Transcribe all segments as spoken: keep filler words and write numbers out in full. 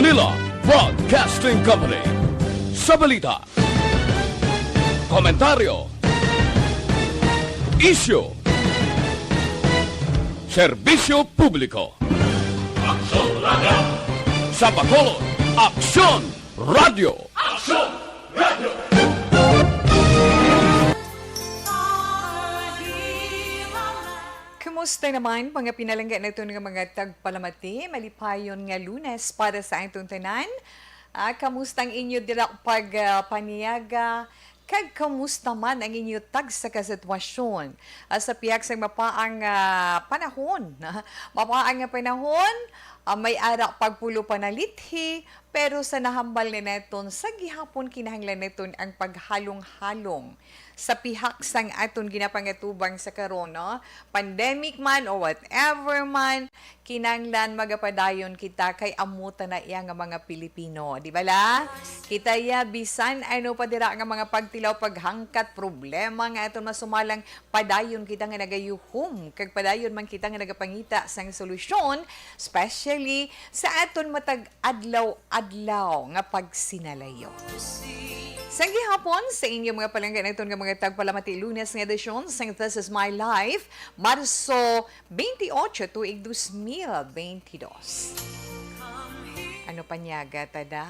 Manila Broadcasting Company. Sa balita, komentaryo, isyu, serbisyo publiko. Aksyon Radio! Sa Bacolod, Aksyon Radio! Aksyon Radio! Kumusta naman, mga pinalangga naton nga mga tagpalamati? Malipayon nga Lunes para sa aton tanan. Ah, kamusta ang inyo dira pag, ah, paniaga? Kag kamusta man ang inyo tagsa ka sitwasyon? Ah, sa pihak sang mapaang, ah, panahon, mapaang nga panahon, ah, may ara pagpulo panalithi, pero sa nahambal na naton, sa gihapon kinahanglan naton ang paghalong-halong sa pihak sang aton ginapangatubang sa karon, no? Pandemic man o whatever man, kinahanglan magapadayon kita kay amo ta na iya nga mga Pilipino, di ba la? Kita ya bisan ano pa dira nga mga pagtilaw, paghangkat, problema nga aton masumalang, padayon kita nga nagayuhom kag padayon man kita nga nagapangita sang solusyon, especially sa aton matag adlaw-adlaw nga pagsinalayo. Sa gihapon, sa inyo mga palangga naton nga mga tagpalamati, Lunes nga edisyon sang This Is My Life, Marso twenty-eight, tuig dos mil twenty-dos. Ano pa niya, gatada?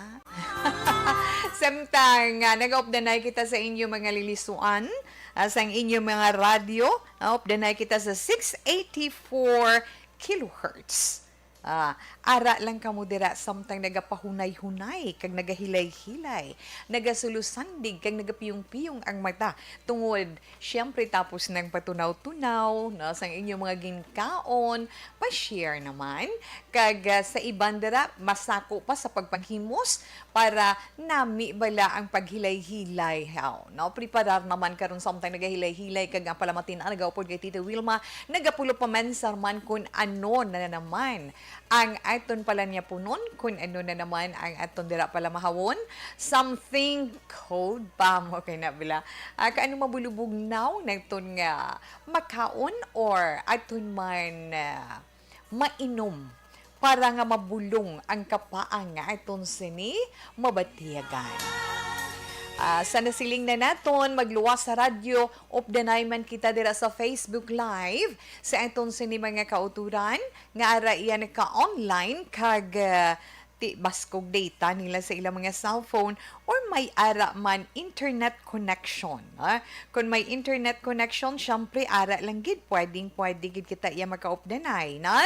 Samtang, ah, nag-updanay kita sa inyo mga lilisuan, ah, sang inyo mga radyo, ah, updanay kita sa six eighty-four kilohertz. Ah, ara lang kamo dira samtang nagapahunay-hunay kag nagahilay-hilay, nagasulosandig kag nagapiyong-piyong ang mata tungod, siyempre, tapos nang patunaw-tunaw, no, sang inyong mga ginkaon, pa-share naman. Kag, ah, sa iban dira, masako pa sa pagpanghimos para nami bala ang paghilay-hilay, haw, no? Preparar naman karon samtang nagahilay-hilay kag ang palamatin-an nagaupod kay Tita Wilma, nagapulo pa man sa man kun ano na naman ang aton palanyapunon, kun ano na naman ang aton dira palamahawon. Something cold pa mo kay na bala. Ah, kaano mabulubog now naton nga makaon or aton man, ah, mainom para nga mabulong ang kapaang nga aton sini mabatiyagan. Ah, sa nasiling na naton, magluwas sa radyo, updanay man kita dira sa Facebook Live sa aton sini mga kauturan nga ara iya naka-online kag, ah, ti baskog data nila sa ilang mga cellphone or may ara man internet connection, ah. Kung may internet connection, syempre, ara lang gid, pwedeng-pwede gid kita iya makaupdanay, na?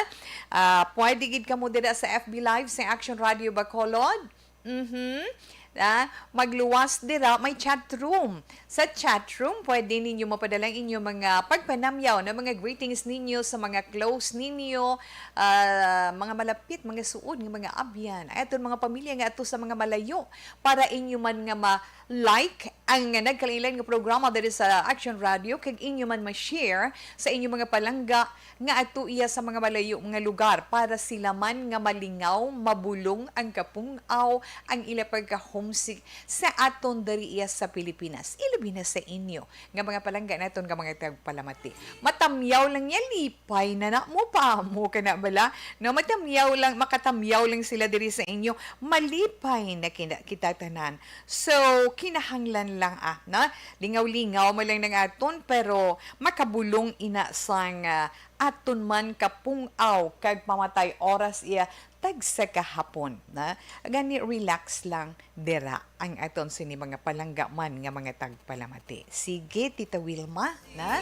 Ah, pwede gid kamo dira sa F B Live sa Action Radio Bacolod. Mhm. Ah, magluwas dira, may chat room. Sa chat room, pwede ninyo mapadala ang inyong mga pagpanamyaw na mga greetings ninyo sa mga close ninyo, ah, mga malapit, mga suod nga mga abyan. Ay, aton mga pamilya nga ato sa mga malayo, para inyo man nga ma-like ang nagkalain-lain nga programa diri sa Action Radio, kag inyo man ma-share sa inyong mga palangga nga ato iya sa mga malayo nga lugar, para sila man nga malingaw, mabulong ang kapung-aw, ang ila pagka-homesick sa aton diri iya sa Pilipinas, ilabi na sa inyo nga mga palangga naton nga mga tagpalamati. Matamyaw lang niya, lipay na na mo pa mo ka na bala, no? Matamyaw lang, makatamyaw lang sila diri sa inyo, malipay na kina-, kita tanan. So, kinahanglan lang, ah, na lingaw-lingaw mo lang nang aton, pero makabulong ina sang, ah, aton man kapung-aw kag pamatay oras iya tagsa ka hapon, na? Gani, relax lang dira ang aton sini mga palangga man nga mga tagpalamati. Sige, Tita Wilma, na?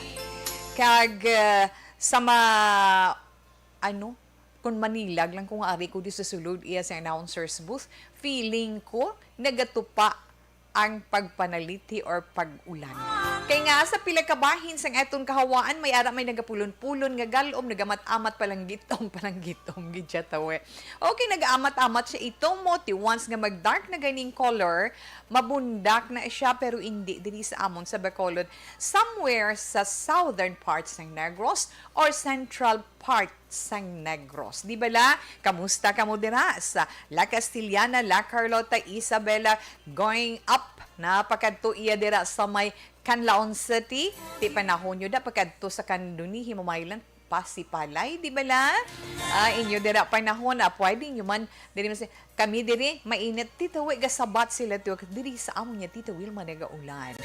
Kag, ah, sa ma-, ano, kung manilag lang kung ari ko di sa sulod iya sa announcer's booth, feeling ko nagatupa ang pagpanalithi or pag-ulan. Kay nga sa pila ka bahin sang aton kahawaan, may ara may nagapulon-pulon nga galom, nagamat-amat, palanggitom, palanggitom gid siya tawe. Okay, nagaamat-amat siya, ito mo ti once nga mag-dark na ganing color, mabundak na siya, pero indi diri sa amon sa Bacolod, somewhere sa southern parts ng Negros or central part sang Negros. Di bala? Kamusta kamo dira sa La Castellana, La Carlota, Isabela, going up na pakadto iya dira sa may Canlaon City? Ti panahon nyo da pakadto sa Candoni, Himamaylan, pasipalay, di bala? Ah, inyo dira panahon, ah, pwede nyo man, diri man si, kami diri, mainit, Tita Wi, gasabat sila to, diri sa amo niya, Tita Wilma, nagaulan.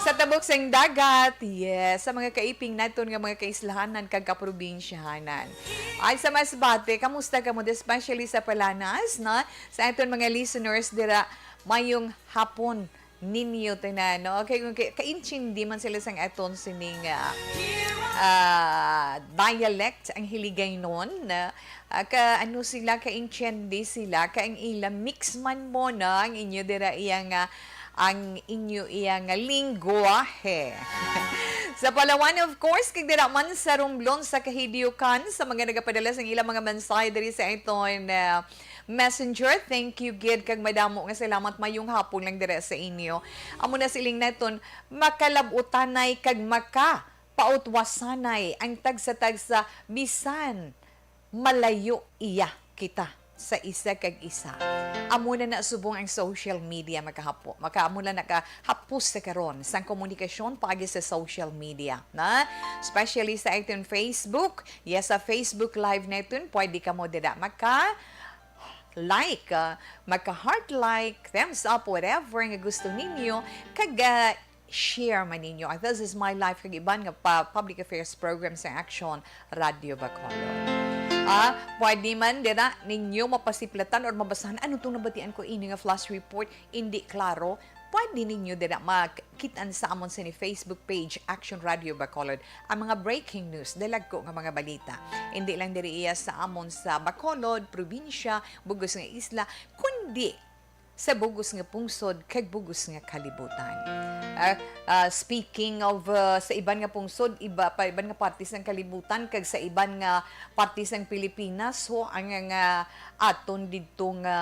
Sa tabok sang dagat, yes, sa mga kaiping naton nga mga kaislahanan kag kaprobinsyahanan. Ay, sa Masbate, kamusta kamo, especially sa Palanas, na? Sa aton mga listeners dira, mayong hapon ninyo tanan, no? Okay, kung ka-, kaintindi man sila sang aton sining, ah, ah, dialect, ang Hiligaynon, na, ah, ka, ano sila, kaintindi sila, ka ang ila, mix man mo, no? Ang inyo dira iya nga, ang inyo iya nga lingwahe. Sa Palawan, of course, kag dira man sa Romblon, sa Kahidiukan, sa mga nagapadala sang ilang mga mensahe diri sa aton, ah, Messenger, thank you gid kag madamo nga salamat. Mayong hapon lang dira sa inyo. Amo na siling naton, makalab-utanay kag makapautwasanay ang tagsa-tagsa bisan malayo iya kita sa isa kag isa. Amo na na subong ang social media makahapo. Maka amo na nakahapos sa karon sang komunikasyon paagi sa social media, na? Especially sa aton Facebook. Yes, sa Facebook Live naton, pwede kamo dira maka like, ah, magka-heart like, thumbs up, whatever nga gusto ninyo, kag, ah, share man ninyo ang This Is My Life kag iban nga pa public affairs program sa Action Radio Bacolod. Ah, pwede man dira ninyo mapasiplatan or mabasahan ano tong nabatian ko ini nga flash report, hindi klaro. Pwede ninyo dira makit-an sa amon sini Facebook page, Action Radio Bacolod, ang mga breaking news, dalagko nga mga balita. Hindi lang diri iya sa amon sa Bacolod, probinsya, bugos nga isla, kundi sa bugos nga pungsod kag bugos nga kalibutan. Ah, ah, speaking of, ah, sa iban nga pungsod, iba pa, iban nga parte sang kalibutan kag sa iban nga parte sang Pilipinas, so ang nga aton didto nga,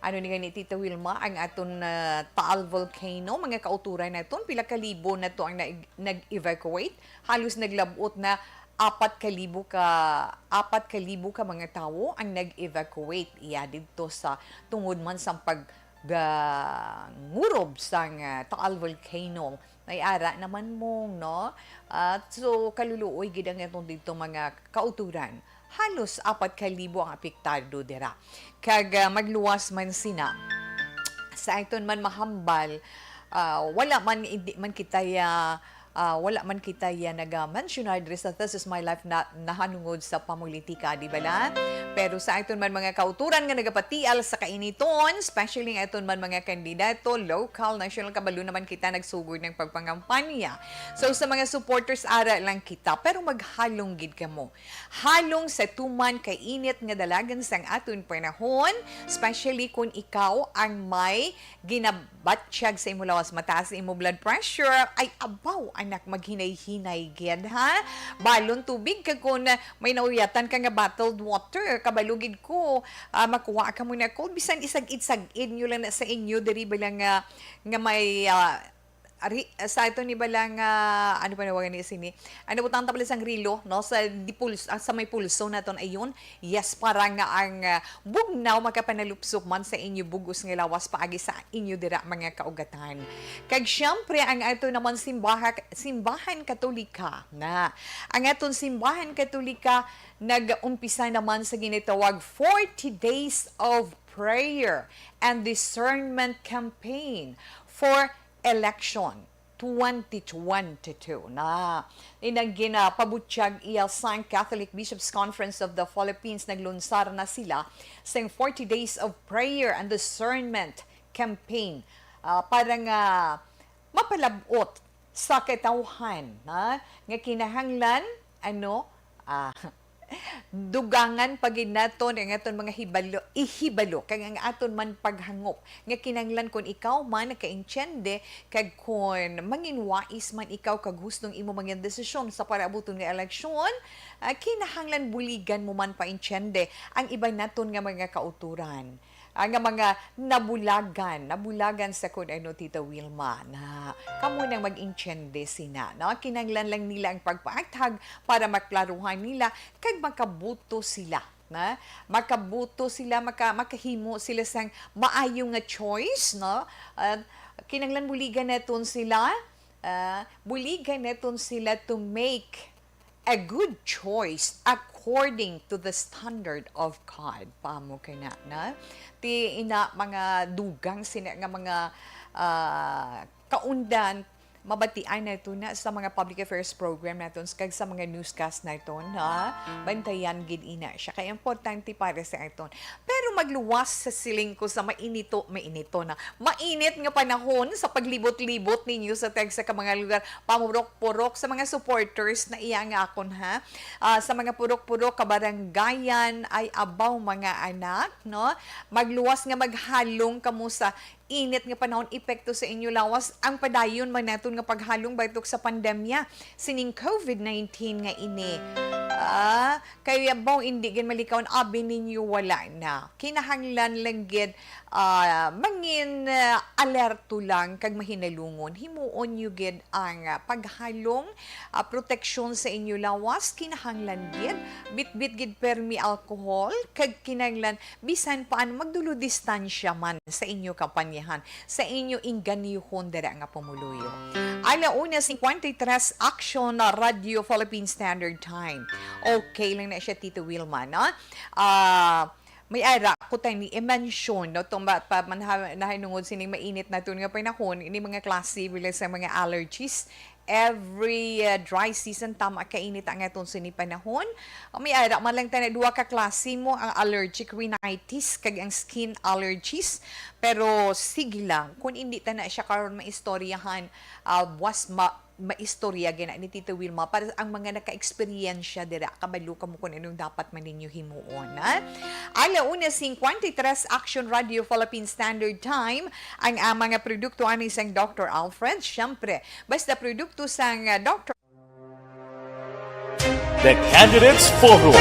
ano ni gani, Tita Wilma, ang aton, ah, Taal Volcano, mga kauturan naton, pila ka libo na to ang na-, nag-evacuate, halos naglab-ot na apat ka libo ka, apat ka libo ka mga tawo ang nag-evacuate iya didto sa tungod man sang paggangurob sang, ah, Taal Volcano. May ara naman mong, no? At so, kaluluoy gid ang atong didto mga kauturan. Halos apat ka libo ang apektado dira. Kag, ah, magluwas man sina. Sa aton man mahambal, ah, wala man, hindi man kita ya, ah, wala man kita ya naga-mensionar diri sa This Is My Life na nahanungod sa pamulitika, di bala? Pero sa aton man mga kauturan nga nagapatial sa kainiton, especially ang aton man mga kandidato, local, national, kabalo naman kita nagsugod ng pagpangampanya. So sa mga supporters, ara lang kita, pero maghalong gid kamo. Halong sa tuman kay init nga dalagan sang aton panahon, especially kon ikaw ang may ginabatyag sa imo lawas, mataas imo blood pressure, ay abaw, anak, maghinay-hinay gid, ha? Balon tubig ka kon may nauyatan ka nga bottled water, kabalo gid ko, ah, makuha ka mo na cold, bisan isag-id-sagid nyo lang na sa inyo, diri ba lang nga, nga may, ah, ari, sa ato ni bala nga, ano pa nawagan ni sini? Ano, butang ta pala sang rilo, no? Sa di puls-, ah, sa may pulso naton ayon. Yes, para nga ang, ah, bugnaw makapanalupsop man sa inyo bugos nga lawas paagi sa inyo dira mga kaugatan. Kag syempre, ang ato naman simbaha-, simbahan Katolika na. Ang aton simbahan Katolika nag-umpisa naman sa ginatawag forty days of prayer and discernment campaign for election twenty twenty-two na. Inang ginapabutyag iya sang Catholic Bishops' Conference of the Philippines, naglunsar na sila sang forty days of prayer and discernment campaign, ah, para nga mapalab-ot sa katawhan, ha, nga kinahanglan, ano, ah, dugangan pa gid naton ang aton mga hibalo, ihibalo, kag ang aton man paghangop nga kinahanglan kon ikaw man nakaintiende kag kon manginwais man ikaw kag hustong imo mga desisyon sa paraabuton nga eleksyon, ah, kinahanglan buligan mo man paintiende ang iban naton nga mga kauturan. Ah, nga mga nabulagan, nabulagan sa kun ano, Tita Wilma, na kamo nang mag-intiende sina, no? Kinahanglan lang nila ang pagpaathag para maklaruhan nila kag makabuto sila, na makabuto sila, maka-, makahimo sila sang maayo nga choice, no? Ah, kinahanglan buligan naton sila, ah, buligan naton sila to make A good choice according to the standard of God. Paamo kay na, na? Ti ina mga dugang sina nga mga, ah, kaundan, mabatian nato na sa mga public affairs program naton kag sa mga newscast naton, ha? Bantayan gid ina siya. Kay importante para sa aton. Pero magluwas sa siling ko sa mainito, mainito na, mainit nga panahon sa paglibot-libot ninyo sa tagsa ka mga lugar, pamurok-purok sa mga supporters na iya nga akon, ha? Ah, sa mga purok-purok, kabaranggayan, ay abaw, mga anak, no? Magluwas nga maghalong kamo sa init nga panahon, epekto sa inyo lawas ang padayon man naton nga paghalong batok sa pandemya sining covid nineteen nga ini. Ah, kay abaw, indi gid malikawon, abi ninyo, wala na. Kinahanglan lang gid, ah, mangin, ah, alerto lang kag mahinalungon. Himuon nyo gid ang, ah, paghalong, ah, proteksyon sa inyo lawas. Kinahanglan gid bitbit gid permi alcohol, kag kinahanglan bisan pa ano, magdulo distansya man sa inyo kapanyahan, sa inyo ingganyuhon dira nga pumuluyo. Ala una cincuenta y tres, Action na Radio Philippine Standard Time. Okay lang na siya, Tito Wilma, no? Ah, may ara ko tayo ni i-mention, no? Tungba pa man ha-, nahinungod sining mainit naton nga panahon, ini mga klase bilang sa mga allergies. Every, uh, dry season, tama kainit ang aton sini panahon. May ara man lang tayo na duha ka klase mo, ang allergic rhinitis kag ang skin allergies. Pero sige lang, kung hindi ta na siya karon maistoryahan, ah, was ma-, maistorya gina ni Tito Wilma para ang mga naka-eksperyensya dira, kabalo kamo kung anong dapat man ninyo himuon, ha? Ala una cincuenta y tres, Action Radio Philippine Standard Time, ang, ah, mga produkto ani sang Doctor Alfred. Siyempre, basta produkto sang, ah, Doctor The Candidates Forum.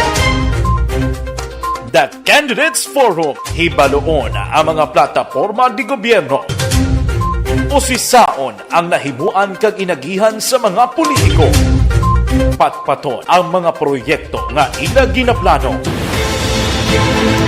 The Candidates Forum, hibaluon ang mga plataporma di gobyerno. Usisaon ang nahimuan kag inagihan sa mga politiko. Patpaton ang mga proyekto nga ila ginaplano.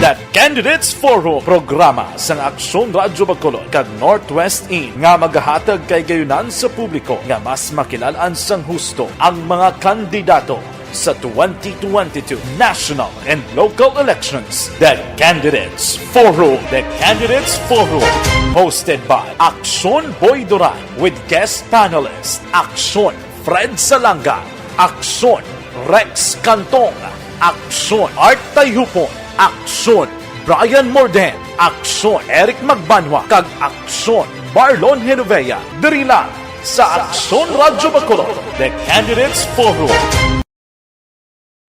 The Candidates Forum, programa sang Aksyon Radyo Bacolod kag Northwest In nga magahatag kahigayonan sa publiko nga mas makilalaan sang husto ang mga kandidato sa twenty twenty-two national and local elections. The Candidates Forum. The Candidates Forum, hosted by Aksyon Boy Duran with guest panelist Aksyon Fred Salanga, Aksyon Rex Cantong, Aksyon Art Tayhupon, Aksyon Brian Morden, Aksyon Eric Magbanwa, kag Aksyon Marlon Genovea. Diri lang sa Aksyon Radyo Bacolod, The Candidates Forum.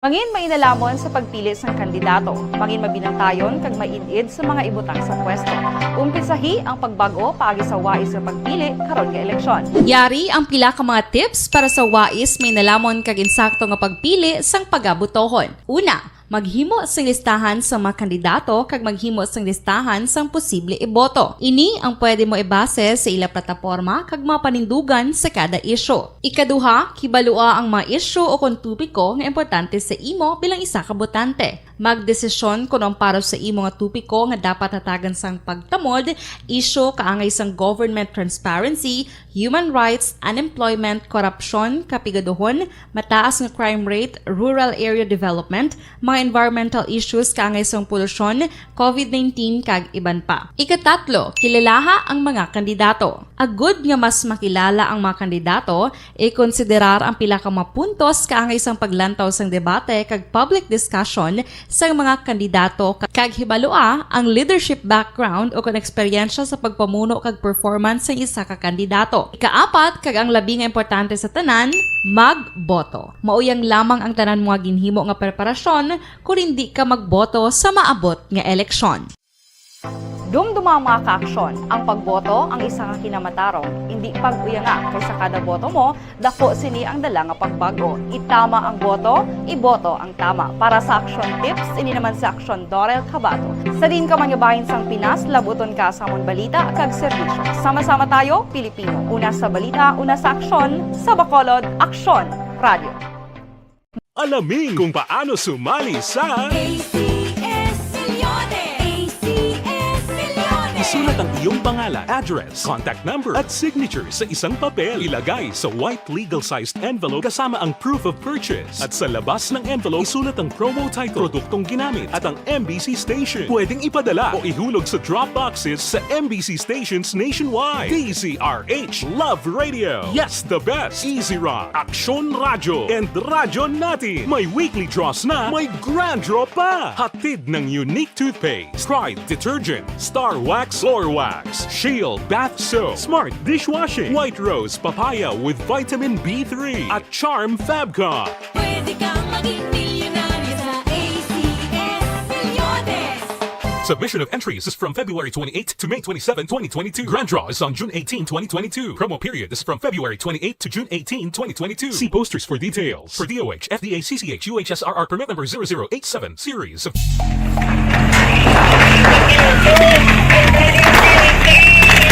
Mangin mainalamon sa pagpili sang kandidato. Mangin mabinantayon kag maid-id sa mga ibutang sa pwesto. Umpisahi ang pagbag-o paagi sa wais nga pagpili karon nga eleksyon. Yari ang pila ka mga tips para sa wais, mainalamon kag insakto nga pagpili sang pagabutohon. Una, maghimo sing listahan sa mga kandidato kag maghimo sing listahan sang posible iboto. Ini ang pwede mo ibase sa ila plataporma kag mga panindugan sa kada isyu. Ikaduha, kibalua ang mga isyu o kon topiko nga importante sa imo bilang isa ka botante. Magdesisyon kon ang para sa imo nga topiko nga dapat hatagan sang pagtamod, isyu kaangay sang government transparency, human rights, unemployment, korupsyon, kapigaduhon, mataas nga crime rate, rural area development, mga environmental issues kaangay sang polusyon, covid nineteen, kag iban pa. Ikatatlo, kilalaha ang mga kandidato. Agud nga mas makilala ang mga kandidato, ikonsiderar ang pila ka mga puntos kaangay sang paglantaw sang debate kag public discussion sang mga kandidato, kag hibalua ang leadership background o kon eksperyensya sa pagpamuno kag performance sang isa ka kandidato. Ikaapat, kag ang labi nga importante sa tanan, magboto. Mauyang lamang ang tanan mo nga ginhimo nga preparasyon kon indi ka magboto sa maabot nga eleksyon. Dumduma ang mga kaaksyon, ang pagboto ang isa ka kinamatarong. Indi pag-uyanga, kay sa kada boto mo, dako sini ang dala nga pagbag-o. Itama ang boto, iboto ang tama. Para sa Aksyon Tips, ini naman si Aksyon Dorel Cabato. Sa diin ka man nga bahin sang Pinas, labuton ka sa amon balita kag serbisyo. Sama-sama tayo, Pilipino. Una sa balita, una sa aksyon, sa Bacolod, Aksyon Radio. Alamin kung paano sumali sa A C S Millones. A C S Millones. Sulat ang iyong pangalan, address, contact number, at signature sa isang papel. Ilagay sa white legal-sized envelope kasama ang proof of purchase. At sa labas ng envelope, isulat ang promo title, produktong ginamit, at ang M B C station. Pwedeng ipadala o ihulog sa drop boxes sa M B C stations nationwide. D Z R H Love Radio. Yes, the best. Easy Rock, Aksyon Radyo, and Radyo Natin. May weekly draws na, may grand draw pa. Hatid ng Unique Toothpaste, Pride Detergent, Star Wax, Floor Wax, Shield Bath Soap, Smart Dishwashing, White Rose Papaya with Vitamin B three, at Charm Fabcon. Pwede kang maging milyonaryo sa A C S Milyones. Submission of entries is from February twenty-eighth to May twenty-seven, twenty twenty-two. Grand draw is on June eighteen, twenty twenty-two. Promo period is from February twenty-eighth to June eighteen, twenty twenty-two. See posters for details. For D O H, F D A, C C H, U H S R R permit number zero zero eight seven, series of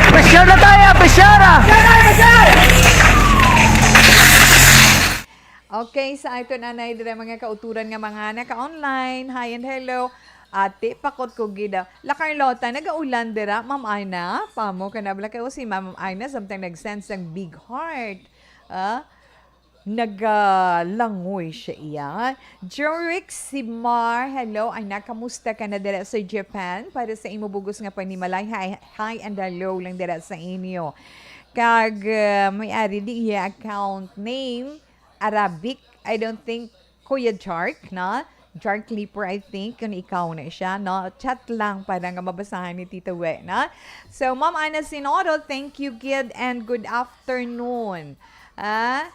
Pressure na tayo! Pressure! Okay, sa aton anay dire mga kauturan nga mga naka-online. Hi and hello. Ate, pakot ko gid. La Carlota, nagaulan dira, Ma'am Aina. Pamo ka na bala kayo si Ma'am Aina, samtang nag-send sang big heart. Ah, nagalangoy siya iya. Jeric Simar, hello. Aina, kamusta ka na dira sa Japan? Para sa imo bugos nga panimalay, hi, hi and hello lang dira sa inyo. Kag, ah, may ari di iya account name, Arabic. I don't think Kuya Jark, na? Jark Clipper, I think, kung ikaw na siya, no? Chat lang para nga mabasahan ni Tita We, na? So, Ma'am Ana Sinodo, thank you, gid, and good afternoon. Ah,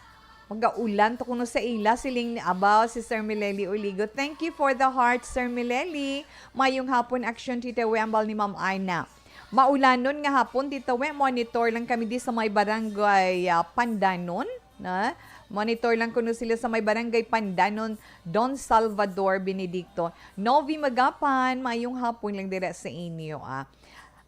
magaulan to kuno sa ila, siling ni Abaw, si Sir Mileli Oligo. Thank you for the heart, Sir Mileli. Mayong hapon, Action Tita We, ambal ni Ma'am Ana. Maulanon nga hapon, Tita We, monitor lang kami di sa may barangay, ah, Pandanon. Na? Monitor lang kuno sila sa may barangay Pandanon, Don Salvador Benedicto. Novi Magapan, mayong hapon lang dira sa inyo, ah.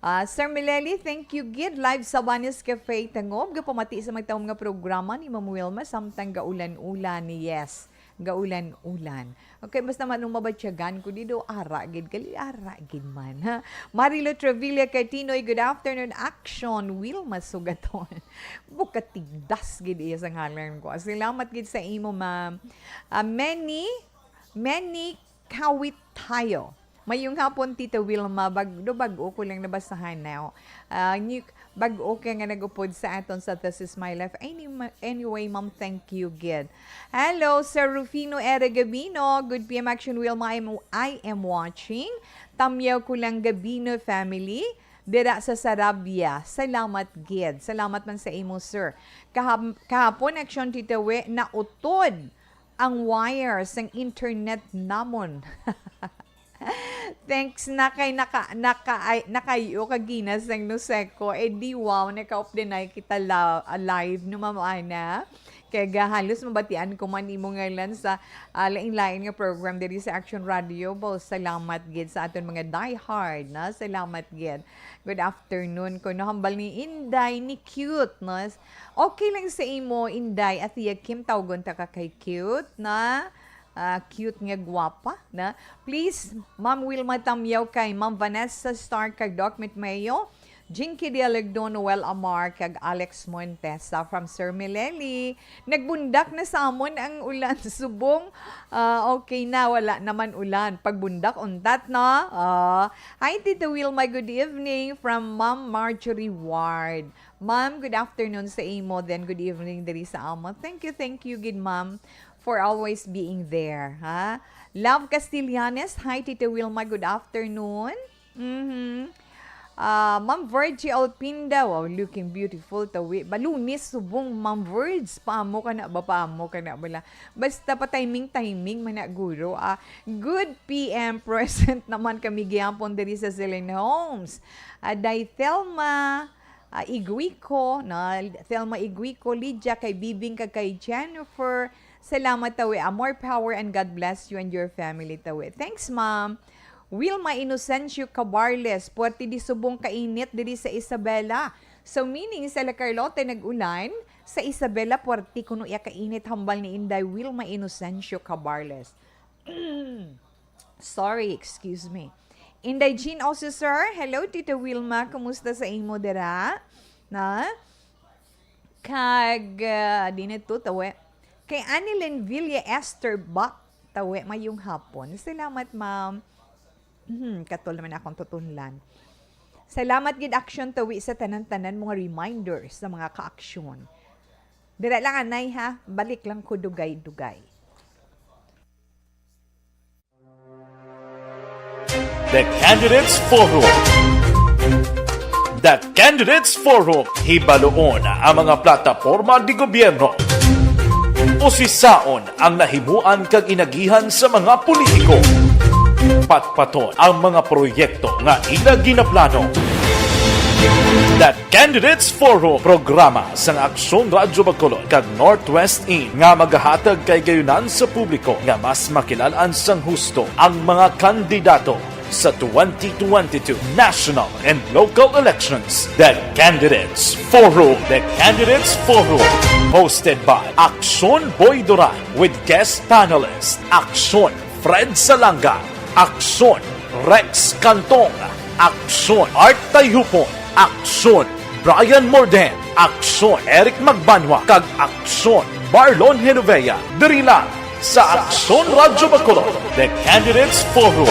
Ah, Sir Mileli, thank you gid. Live sa Banis Cafe, Tangob. Gapamati sa magtahom nga programa ni Ma'am Wilma, samtang gaulan-ulan. Yes, gaulan-ulan. Okay, basta man nung mabatyagan ko, di do ara gid, gali ara gid man, ha? Marilo Trevilla Catinoy, good afternoon. Action, Wilma Sugaton. Bukatigdas gid iya sa ngalan ko. Salamat gid sa imo, ma'am. Ah, many, many kawit tayo. Mayong hapon, Tita Wilma. Bag-, do bag-o ko lang nabasahan na. Ah, new, bag-o ka nga nag-upod sa aton sa This Is My Life. Any-, anyway, ma'am, thank you, gid. Hello, Sir Rufino Era Gabino. Good P M Action Wilma. I'm, I am watching. Tamyaw ko lang Gabino family. Dira sa Sarabia. Salamat, gid. Salamat man sa imo, sir. Kahap-, kahapon, Action Tita We, nautod ang wire sang internet namon. Thanks na kay naka-, naka-, ay, nakayo ka gina sang Nuseco. Eh, di wow, naka-off din ay kita la-, ah, live, no, Ma'am Ana? Kay ga-, halos mabatian ko man imo ngalan sa, ah, lain-lain nga program diri sa Action Radio. Bo, salamat gid sa aton mga diehard, na? Salamat gid. Good afternoon ko, no? Hambal ni Inday, ni Cute, no? Okay lang sa imo, Inday. Atiya Kim, tawgon ta ka kay Cute, na? Ah, cute nga gwapa, na? Please, Ma'am Wilma Tamyaw kay Ma'am Vanessa Star kag Doc Mitmeo, Jinky Dialegdo, Noel Amar, kag Alex Montesa from Sir Mileli. Nagbundak na sa amon ang ulan subong. Ah, okay na, wala naman ulan. Pagbundak, untat, no? Ah, hi, Tita Wilma, good evening from Ma'am Marjorie Ward. Ma'am, good afternoon sa imo, then good evening diri sa amon. Thank you, thank you, gid, ma'am, for always being there, ha? Love Castellanes, hi, Tita Wilma, good afternoon. Mhm. Ah, Ma'am Virgie Alpinda, wow, looking beautiful, tawi. Balunis, subong, Ma'am Virge, paamo ka na ba, paamo ka na bala. Basta pa timing-timing, man na, guro, ah. Good P M present naman kami gihapon diri sa Zelen Homes. Ah, Day Thelma, ah, Iguico, na, Thelma Iguico, Lydia, kay Bibing, kag kay Jennifer. Salamat, tawi. Ah, more power and God bless you and your family, tawi. Thanks, ma'am. Wilma Inocencio Cabarles, puwerte di subong kainit diri sa Isabela. So, meaning, sa La Carlota nag-ulan, sa Isabela puwerte kuno iya kainit, hambal ni Inday Wilma Inocencio Cabarles. Sorry, excuse me. Inday Jean Osisor, hello, Tita Wilma, kumusta sa imo dira? Na? Kag, ah, di na to, tawe. Kay Annilyn Villa Esther Bak, tawe, mayong hapon. Salamat, ma'am. Mhm, katol naman akong tutunlan. Salamat gid, Action Tawi, sa tanan-tanan mga reminders sa mga kaaksyon. Dira lang, anay, ha? Balik lang ko dugay-dugay. The Candidates Forum. The Candidates Forum, hibaluon ang mga plataporma di gobyerno. Usisaon ang nahimuan kag inagihan sa mga politiko. Patpaton ang mga proyekto nga ila ginaplano. The Candidates Forum, programa sang Aksyon Radyo Bacolod kag Northwest In nga magahatag kay gayunan sa publiko nga mas makilal-an sang husto ang mga kandidato sa twenty twenty-two national and local elections. The Candidates Forum. The Candidates Forum, hosted by Aksyon Boy Duran with guest panelist Aksyon Fred Salanga, Aksyon Rex Cantong, Aksyon Art Tayhupon, Aksyon Brian Morden, Aksyon Eric Magbanwa, kag Aksyon Marlon Genovea. Diri lang sa Aksyon Radyo Bacolod, The Candidates Forum.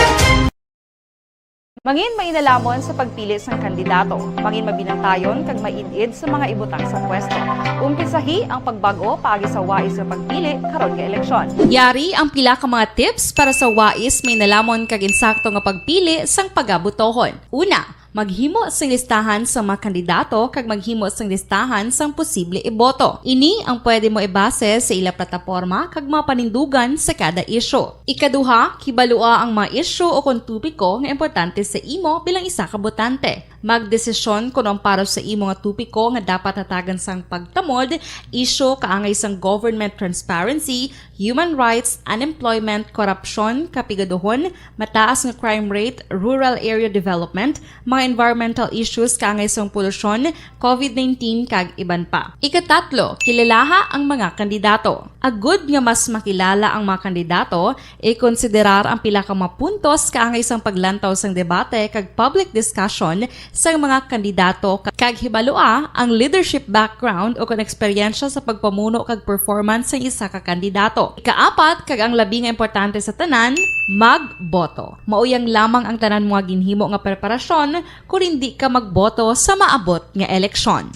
Mangin mainalamon sa pagpili sang kandidato. Mangin mabinantayon kag maid-id sa mga ibutang sa pwesto. Umpisahi ang pagbag-o paagi sa wais nga pagpili karon nga eleksyon. Yari ang pila ka mga tips para sa wais, mainalamon kag insakto nga pagpili sang pagabotohon. Una, maghimo sing listahan sa mga kandidato kag maghimo sing listahan sang posible iboto. Ini ang pwede mo ibase sa ila plataporma kag mga panindugan sa kada isyu. Ikaduha, kibalua ang mga isyu o kon topiko nga importante sa imo bilang isa ka botante. Magdesisyon kon ang para sa imo nga topiko nga dapat hatagan sang pagtamod, isyu kaangay sang government transparency, human rights, unemployment, korupsyon, kapigaduhon, mataas nga crime rate, rural area development, mga environmental issues kaangay sang polusyon, covid nineteen, kag iban pa. Ikatatlo, kilalaha ang mga kandidato. Agud nga mas makilala ang mga kandidato, ikonsiderar ang pila ka mga puntos kaangay sang paglantaw sang debate kag public discussion sang mga kandidato, kag hibalua ang leadership background o kon eksperyensya sa pagpamuno kag performance sang isa ka kandidato. Ikaapat, kag ang labi nga importante sa tanan, magboto. Mauyang lamang ang tanan mo nga ginhimo nga preparasyon kon indi ka magboto sa maabot nga eleksyon.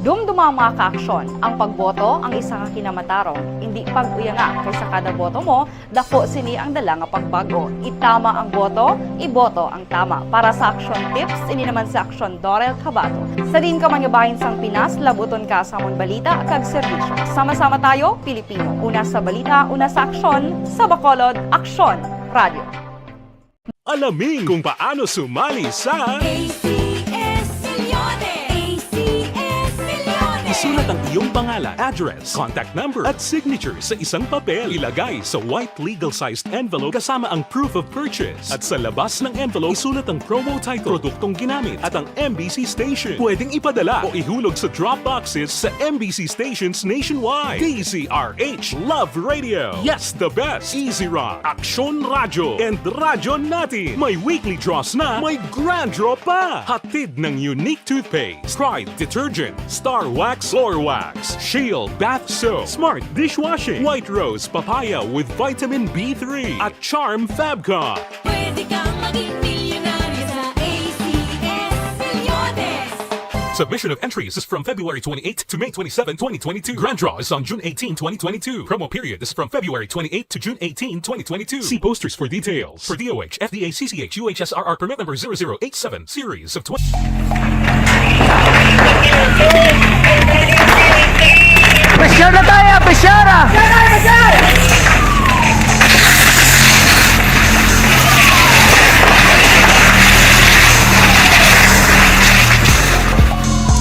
Dumduma ang mga kaaksyon, ang pagboto ang isa ka kinamatarong. Indi pag-uyanga, kay sa kada boto mo, dako sini ang dala nga pagbag-o. Itama ang boto, iboto ang tama. Para sa Aksyon Tips, ini naman si Aksyon Dorel Cabato. Sa diin ka man nga bahin sang Pinas, labuton ka sa amon balita kag serbisyo. Sama-sama tayo, Pilipino. Una sa balita, una sa aksyon, sa Bacolod, Aksyon Radio. Alamin kung paano sumali sa A C S Millones. A C S Millones. Isulat ang iyong pangalan, address, contact number, at signature sa isang papel. Ilagay sa white legal-sized envelope kasama ang proof of purchase. At sa labas ng envelope, isulat ang promo title, produktong ginamit, at ang M B C station. Pwedeng ipadala o ihulog sa drop boxes sa M B C stations nationwide. D Z R H Love Radio. Yes, the best. Easy Rock, Aksyon Radyo, and Radyo Natin. May weekly draws na, may grand draw pa. Hatid ng Unique Toothpaste, Pride Detergent, Star Wax Floor Wax, Shield Bath Soap, Smart Dishwashing, White Rose Papaya with Vitamin B three, at Charm Fabcon. Pwede kang maging milyonaryo sa A C S Millones. Submission of entries is from February twenty-eighth to May twenty-seven, twenty twenty-two. Grand draw is on June eighteen, twenty twenty-two. Promo period is from February twenty-eighth to June eighteen, twenty twenty-two. See posters for details. For D O H, F D A, C C H, U H S R R permit number zero zero eight seven, series of twenty. Pressure na tayo! Pressure, ah!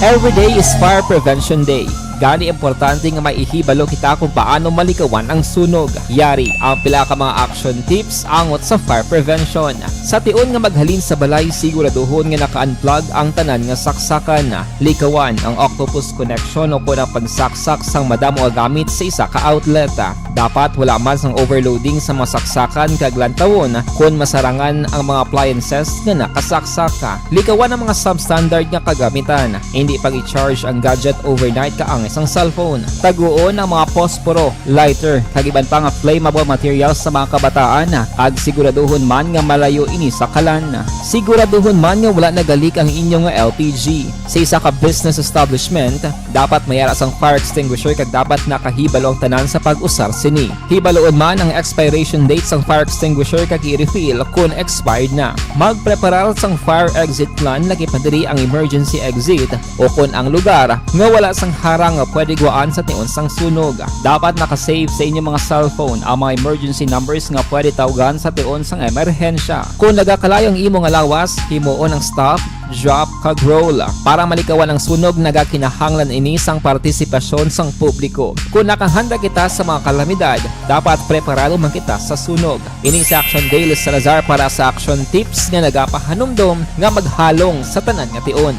Every day is Fire Prevention Day. Gani, importante nga maihibalo kita kung paano malikawan ang sunog. Yari ang pila ka mga action tips angot sa fire prevention. Sa tion nga maghalin sa balay, siguraduhon nga naka-unplug ang tanan nga saksakan. Likawan ang octopus connection o kon ang pagsaksak sang madamo nga gamit sa isa ka outlet. Dapat wala man sang overloading sa mga saksakan kag lantawon kon masarangan ang mga appliances nga nakasaksak. Likawan ang mga substandard nga kagamitan. Hindi pag-i-charge ang gadget overnight kaangay sang cellphone. Taguon ang mga posporo, lighter, kag iban pa nga flammable materials sa mga kabataan, kag siguraduhon man nga malayo ini sa kalan. Siguraduhon man nga wala nagalik ang inyo nga L P G. Sa isa ka business establishment, dapat may ara sang fire extinguisher kag dapat nakahibalo ang tanan sa pag-usar sini. Hibaluon man ang expiration date sang fire extinguisher kag i-refill kon expired na. Magpreparar sang fire exit plan, lakip na diri ang emergency exit o kon ang lugar nga wala sang harang nga pwede guwaan sa tion sang sunog. Dapat naka-save sa inyo mga cellphone ang mga emergency numbers nga pwede tawgan sa tion sang emerhensya. Kon nagakalayo ang imo nga lawas, himuon ang stop, drop, kag roll. Para malikawan ang sunog, nagakinahanglan ini sang partisipasyon sang publiko. Kon nakahanda kita sa mga kalamidad, dapat preparado man kita sa sunog. Ini si Action Dale Salazar para sa Action Tips nga nagapahanumdom nga maghalong sa tanan nga tion.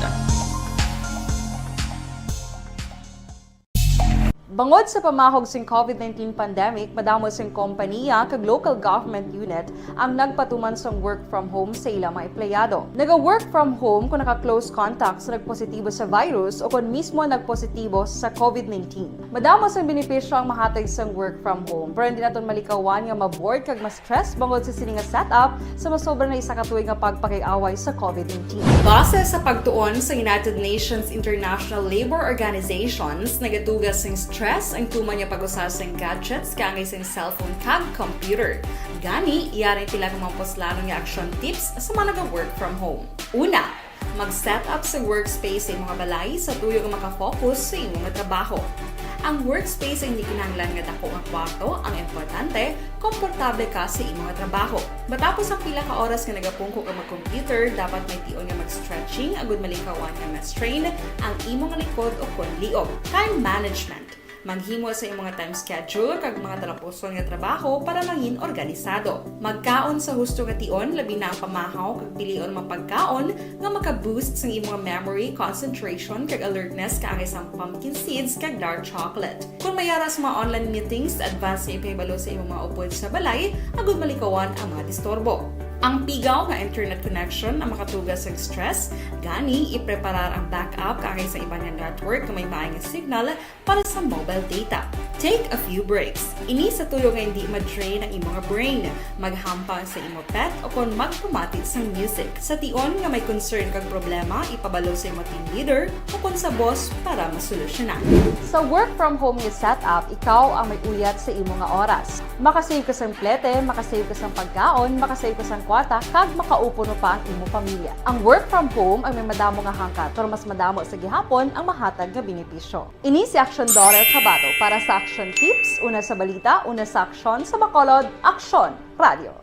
Bangod sa pamahog sing covid nineteen pandemic, madamo sing kompaniya kag local government unit ang nagpatuman sang work from home sa ila mga empleyado. Naga-work from home kung naka-close contact sa nagpositibo sa virus o kon mismo nagpositibo sa covid nineteen. Madamo sang benepisyo ang mahatag sang work from home, pero hindi naton malikawan nga ma-bored kag ma-stress bangod sa sini nga setup sa masobra na isa ka tuig nga pagpakig-away sa covid nineteen. Base sa pagtuon sa United Nations International Labour Organizations, nagatuga sing stress ang tuman nga pag-usa sing gadgets kaangay sing cellphone kag computer. Gani, yari pila ka mga puslanon nga action tips sa mga naga-work from home. Una, mag-set up sa workspace sa imong balay sa tuyo nga maka-focus sa imong trabaho. Ang workspace ay hindi kinahanglan nga dako nga kwarto, ang importante, komportable ka sa imong trabaho. Matapos ang pila ka oras nga nagapungko ka mag-computer, dapat may tion nga mag-stretching agud malikawan nga ma-strain ang imong likod o kon liog. Time management. Maghimo sa imong time schedule kag mga talapuson nga trabaho para mangin organisado. Magkaon sa husto nga tion, labi na ang pamahaw, kag pilion ang mga pagkaon nga maka-boost sang imong memory, concentration, kag alertness, kaangay sang pumpkin seeds kag dark chocolate. Kung may ara sa mga online meetings, advance nga ipahibalo sa imong mga upod sa balay agud malikawan ang mga disturbo. Ang pigaw nga internet connection ang makatuga sa stress, gani ipreparar ang backup kaangay sa iban nga network nga may maay nga signal para sa mobile data. Take a few breaks. Ini sa tuyo nga hindi ma-drain ang imong brain. Maghampang sa imo pet o kon magpamati sang music. Sa tion nga may concern kag problema, ipabalo sa imo team leader o kon sa boss para masolusyonan. Sa work from home nga setup, ikaw ang may uyat sa imo nga oras. Makasave ka sang plete, makasave ka sang pagkaon, makasave ka sang kwarta, kag makaupo no pa ang imo pamilya. Ang work from home ang may madamo nga hangkat, pero mas madamo sa gihapon ang mahatag nga benepisyo. Ini si Action Dorel Cabato para sa Action Tips, una sa balita, una sa aksyon, sa Bacolod, Aksyon Radio.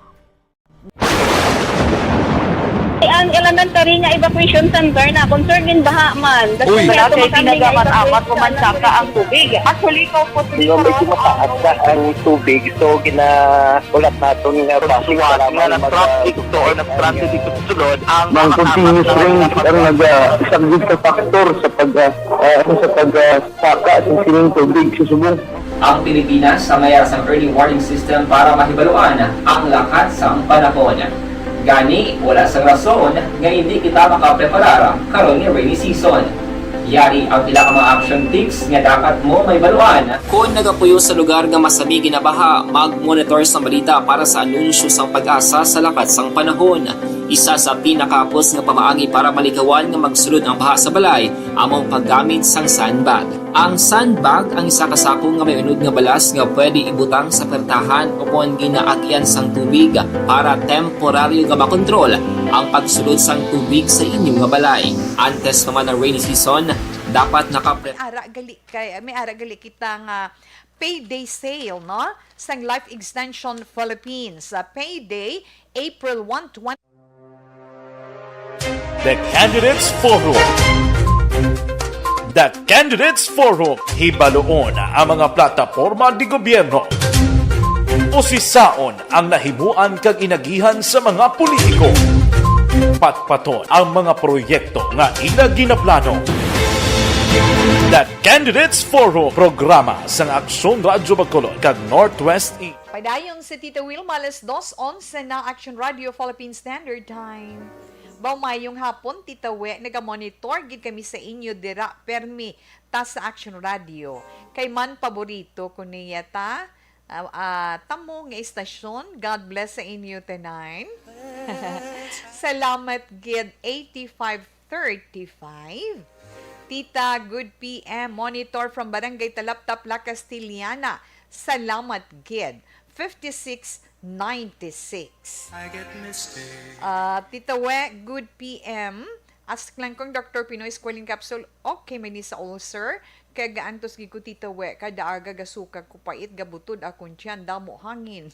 Ang elementary nga evacuation center na concern din baha man. Uy, wala kay tinaga man amat ko man saka ang tubig. Actually, ko po medyo mataas na ang tubig, so ginaulat naton nga basi para nga mag-, nag-traffic to or nag-transit dito sa sulod ang mga continuous rain ang nag-, ah, isang big factor sa pag, ah, ah, sa pag, ah, saka sa sining tubig sa subong. Ang Pilipinas ang may sang early warning system para mahibaluan ang lakat sang panahon. Gani, wala sang rason nga hindi kita makapreparar karon nga rainy season. Yari ang pila ka mga action tips nga dapat mo mahibaluan. Kon nagapuyo sa lugar nga masami ginabaha, mag-monitor sa balita para sa anunsyo sang PAGASA sa lakat sang panahon. Isa sa pinakahapos nga pamaagi para malikawan nga magsulod ang baha sa balay amo ang paggamit sang sandbag. Ang sandbag ang isa ka sako nga may unod nga balas nga pwede ibutang sa pertahan o kon ginaagian sang tubig para temporaryo nga makontrol ang pagsulod sang tubig sa inyo nga balay. Antes pa man ang rainy season, dapat nakapre- May ara gali kay, may ara gali kita nga payday sale, no? Sang Life Extension Philippines, ah, payday April one, twenty. The Candidates Forum. The Candidates Forum, hibaluon ang mga plataporma di gobyerno. Usisaon ang nahimuan kag inagihan sa mga politiko. Patpaton ang mga proyekto nga ila ginaplano. The Candidates Forum, programa sang Aksyon Radyo Bacolod kag Northwest E. Padayon si Tita Wilma, alas dos onse na, Action Radio Philippine Standard Time. Maayong hapon, Tita We, naga-monitor gid kami sa inyo dira, permi ta sa Action Radio. Kay man paborito ko niya ta, ah, ah, tamo nga istasyon. God bless sa inyo tanan. Salamat gid, eighty-five thirty-five. Tita, good P M. Monitor from Barangay Talaptap, La Castellana. Salamat gid. Fifty-six ninety-six. I get mistakes. Ah, Tita We, good P M. Ask lang kung Doctor Pinoy Squalene Capsule, okay man ni sa ulcer. Kay gaantos gid ko, Tita We, kada aga gasuka ko pait, gabutod akong tiyan, damo hangin.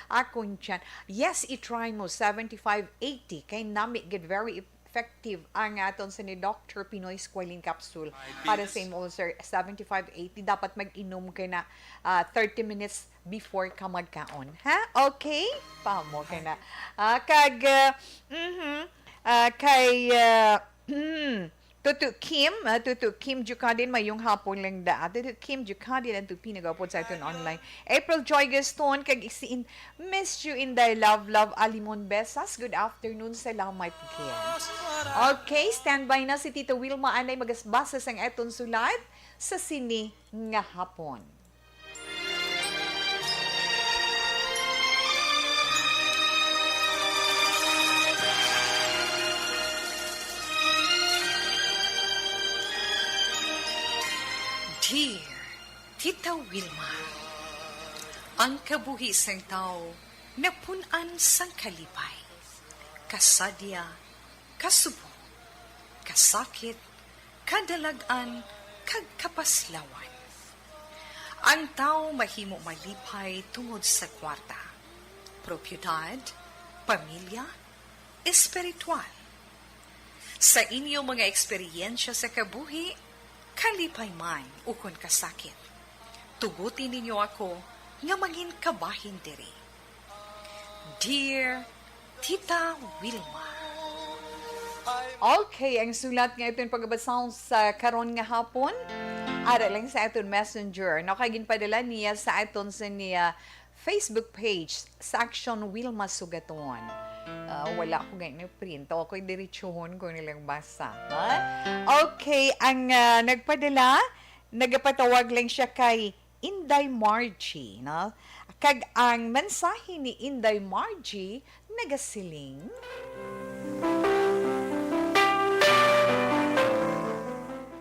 Akong tiyan. Yes, i-try mo, seventy-five eighty. Kay nami gid, very effective ang aton sa ni Doctor Pinoy Squalene Capsule para sa imong ulcer, seventy-five eighty. Dapat mag-inom ka na, ah, thirty minutes before ka magkaon. Ha? Okay? Pamo ka na. Ah, kag, ah, mhm. Ah, kay, ah, Tutu Kim, ah, Tutu Kim Jukadin, maayong hapon lang da. Tutu Kim Jukadin, ang tupi nagapod sa aton online. April Joy Gaston, kag si In-, Miss You Inday Love Love Alimon Besas. Good afternoon, salamat gid. Okay, standby na si Tita Wilma anay magasbasa sang aton sulat sa sini nga hapon. Dear Tita Wilma, ang kabuhi sang tawo napun-an sang kalipay, kasadya, kasubo, kasakit, kadalag-an, kag kapaslawan. Ang tawo mahimo malipay tungod sa kwarta, propiedad, pamilya, espiritual. Sa inyo mga eksperyensya sa kabuhi, kalipay man ukon kasakit, tuguti ninyo ako nga mangin kabahin diri. Dear Tita Wilma. Okay, ang sulat nga aton pagabasahon sa karon nga hapon, ara lang sa aton messenger. No, kay ginpadala niya sa aton sa niya Facebook page, sa Action Wilma Sugaton. Ah, wala ko gani print. Ako'y diretsuhon ko nilang basa. Ha? Okay, ang, ah, nagpadala, nagapatawag lang siya kay Inday Margie, no? Kag ang mensahe ni Inday Margie nagasiling,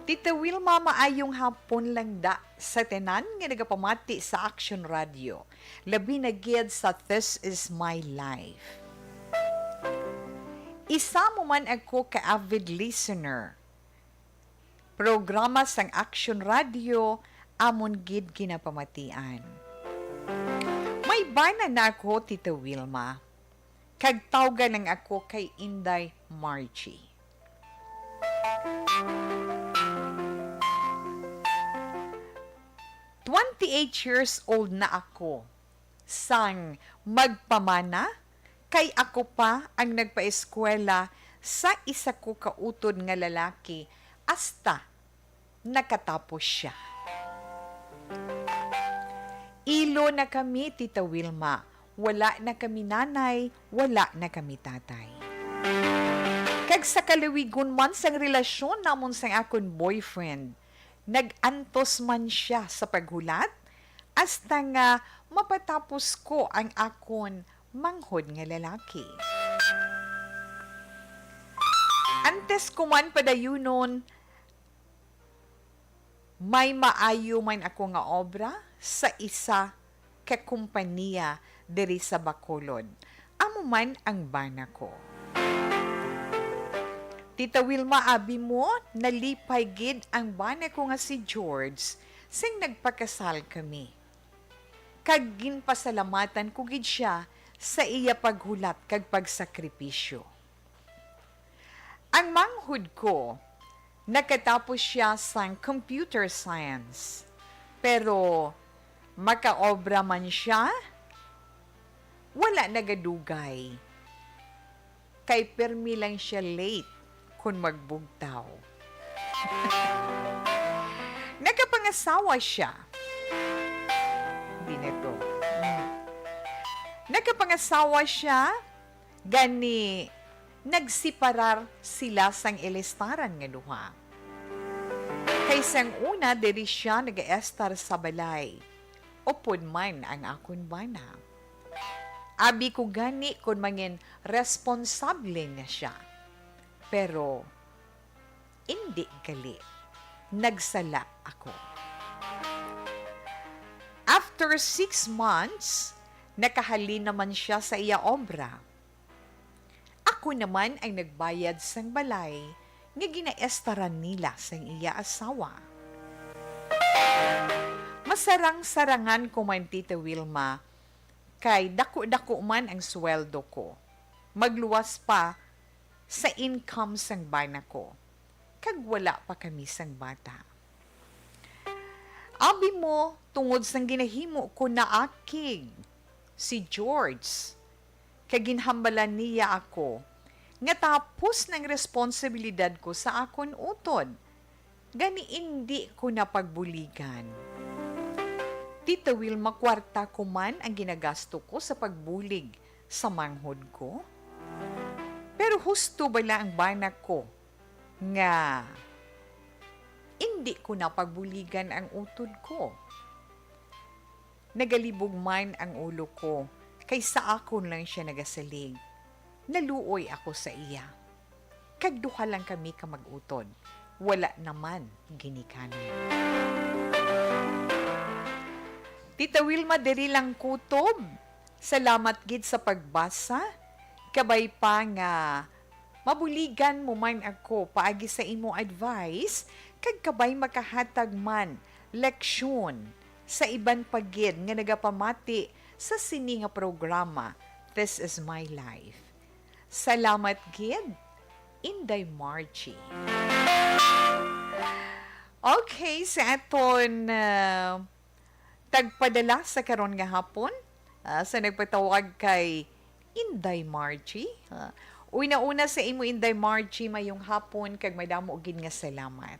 Tita Wilma, maayong hapon lang da sa tanan nga nagapamati sa Action Radio, labi na gid sa This Is My Life. Isa mo man ako ka avid listener. Programa sang Action Radio, amon gid ginapamatian. May bana na ako, Tita Wilma, kag tawgan lang ako kay Inday Margie. Twenty-eight years old na ako sang magpamana, kay ako pa ang nagpaeskwela sa isa ko ka utod nga lalaki hasta nakatapos sia. Ilo na kami, Tita Wilma. Wala na kami nanay, wala na kami tatay. Kag sa kalawigon man sang relasyon namon sang akon boyfriend, nag-antos man sia sa paghulat hasta nga mapatapos ko ang akon manghod nga lalaki. Antes ko man padayunon, may maayo man ako nga obra sa isa ka kompanya diri sa Bacolod. Amo man ang bana ko. Tita Wilma, abi mo, nalipay gid ang bana ko nga si George sing nagpakasal kami. Kag ginpasalamatan ko gid sia sa iya paghulat kag pagsakripisyo. Ang manghod ko, Nakatapos siya sang computer science. Pero makaobra man siya, wala nagadugay. Kay permi lang siya late kon magbugtaw. Nakapangasawa siya. Hindi na to. Mm. Nakapangasawa siya, gani nagseparar sila sang ilistaran nga duha. Kay sang una, diri siya nagaestar sa balay, upod man ang akon bana. Abi ko gani kon mangin responsable na siya. Pero indi gali. Nagsala ako. After six months, nakahalin naman siya sa iya obra. Ako naman ang nagbayad sang balay nga ginaestaran nila sang iya asawa. Masarang-sarangan ko man, Tita Wilma, kay daku-daku man ang sweldo ko. Magluwas pa sa income sang bana ko, kag wala pa kami sang bata. Abi mo, tungod sang ginahimo ko naakig si George, kag ginhambalan niya ako nga tapos na ang responsibilidad ko sa akon utod, gani indi ko na pagbuligan. Tita Wilma, kwarta ko man ang ginagasto ko sa pagbulig sa manghod ko. Pero husto bala ang bana ko nga indi ko na pagbuligan ang utod ko? Nagalibog man ang ulo ko, kay sa akon lang siya nagasalig. Naluoy ako sa iya. Kag duha lang kami ka mag-utod. Wala naman ginikanan. Tita Wilma, diri lang kutob. Salamat gid sa pagbasa. Kabay pa nga mabuligan mo man ako paagi sa imo advice, kag kabay makahatag man leksyon sa iban pa gid nga nagapamati sa sini nga programa, This Is My Life. Salamat gid, Inday Margie. Okay, sa aton, ah, tagpadala sa karon nga hapon, ah, sa nagpatawag kay Inday Margie. Ah, una-una sa imo, Inday Margie, mayong hapon kag madamo gid nga salamat.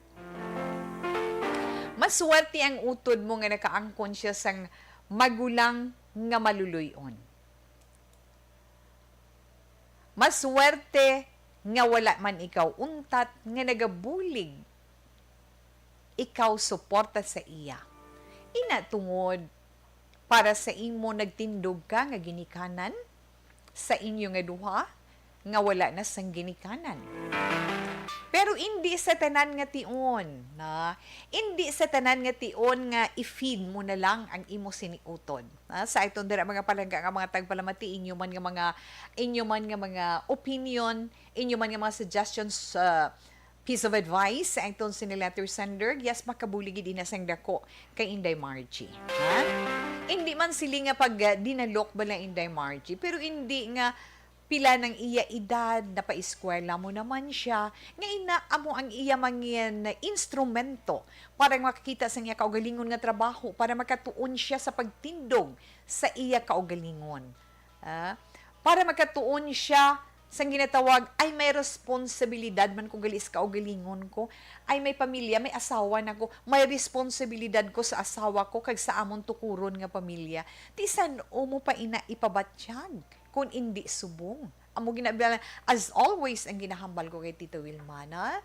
Maswerte ang utod mo nga nakaangkon siya sang magulang nga maluluy-on. Maswerte nga wala man ikaw untat nga nagabulig, ikaw suporta sa iya. Ina tungod para sa imo nagtindog ka nga ginikanan sa inyo nga duha nga wala na sang ginikanan. Pero indi sa tanan nga tion, na, indi sa tanan nga tion nga i-feed mo na lang ang imo sini utod. Ah, sa aton dira, mga palangga nga mga tagpalamati, inyo man nga mga, inyo man nga mga opinion, inyo man nga mga suggestions, ah, piece of advice sa aton sini letter sender, yes, makabulig gid ina sang dako kay Inday Margie. Ha? Indi man sili nga pag, ah, dinalok bala, Inday Margie, pero indi nga pila nang iya edad, napaeskwela mo naman siya, nga ina amo ang iya mangin instrumento para makakita sang iya kaugalingon nga trabaho, para makatuon siya sa pagtindog sa iya kaugalingon. Ah, para makatuon siya sang ginatawag, "Ay, may responsibilidad man ko gali sa kaugalingon ko. Ay, may pamilya, may asawa na ko. May responsibilidad ko sa asawa ko kag sa amon tukuron nga pamilya." Ti san-o mo pa ina ipabatyag kon indi subong? Amo gina-, as always, ang ginahambal ko kay Tita Wilma, na?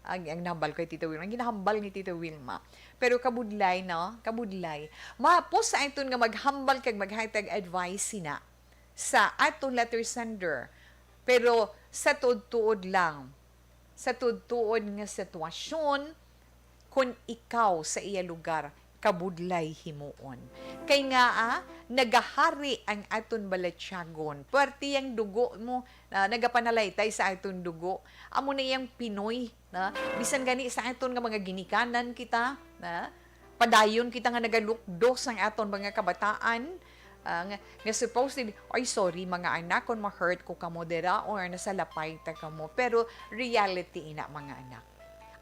Ang, ang nahambal ko kay Tita Wilma, ang ginahambal ni Tita Wilma. Pero kabudlay, no? Kabudlay. Mahapos sa aton nga maghambal kag maghatag advice sina sa aton letter sender. Pero sa tuod-tuod lang, sa tuod-tuod nga sitwasyon, kon ikaw sa iya lugar, kabudlay himuon. Kay ngaa, nagahari ang aton balatyagon. Pwerte ang dugo mo, ah, nagapanalaytay sa aton dugo. Amo na yang Pinoy, na? Bisan gani sa aton nga mga ginikanan kita, na? Padayon kita nga nagalukdo sang aton mga kabataan, ah, nga, nga supposedly, "Ay, sorry, mga anak, kung ma-hurt ko kamo dira or nasalapay ta kamo." Pero reality ina, mga anak.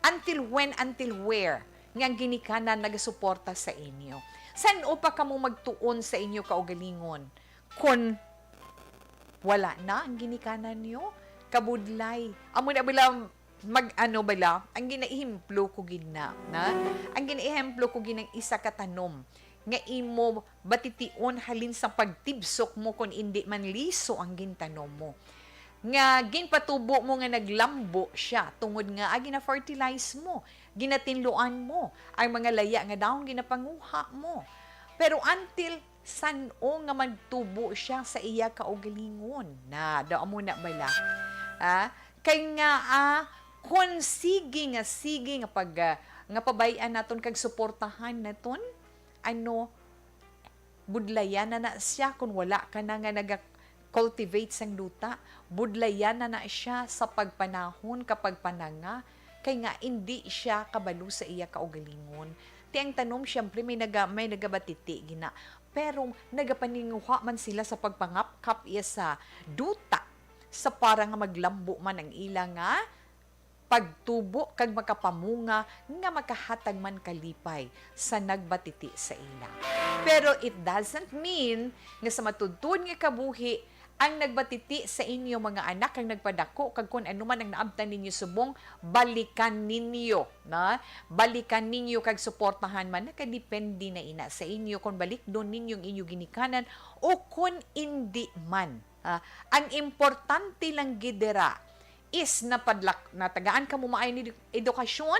Until when, until where nga ang ginikanan nagasuporta sa inyo? San-o pa kamo magtuon sa inyo kaugalingon kon wala na ang ginikanan niyo? Kabudlay. Amo na bala, mag-ano bala, ang ginaehemplo ko gid na, na? Ang ginaehemplo ko gid ng isa ka tanom nga imo batition halin sa pagtibsok mo kon indi man liso ang gintanom mo. Nga ginpatubo mo nga naglambo siya tungod nga, ah, gina-fertilize mo, ginatinluan mo, ang mga laya nga dahon ginapanguha mo. Pero until san-o nga magtubo siya sa iya kaugalingon? Na, daw amo na bala. Ah, kay nga, ah, kon sige nga, sige nga pag, ah, nga pabay-an naton kag suportahan naton, ano, budlayan na na siya kon wala ka na nga naga-cultivate sang duta. Budlayan na na siya sa pagpanahon ka pagpananga, kay nga indi siya kabalo sa iya kaugalingon. Ti ang tanom, siyempre, may naga-, may nagabatiti gina. Pero nagapaninguha man sila sa pagpangapkap iya sa duta, sa para nga maglambo man ang ila nga pagtubo kag makapamunga nga makahatag man kalipay sa nagbatiti sa ila. Pero it doesn't mean nga sa matuod-tuod nga kabuhi ang nagbatiti sa inyo mga anak kag nagpadako kag kun ano man ang naabtan ninyo subong, balikan ninyo, na? Balikan ninyo kag suportahan man, nakadepende na ina sa inyo kon balikdon ninyo ang inyo ginikanan o kon indi man. Ah, ang importante lang gid dira is napadlak-, natagaan kamo maayo ni edu-, edukasyon,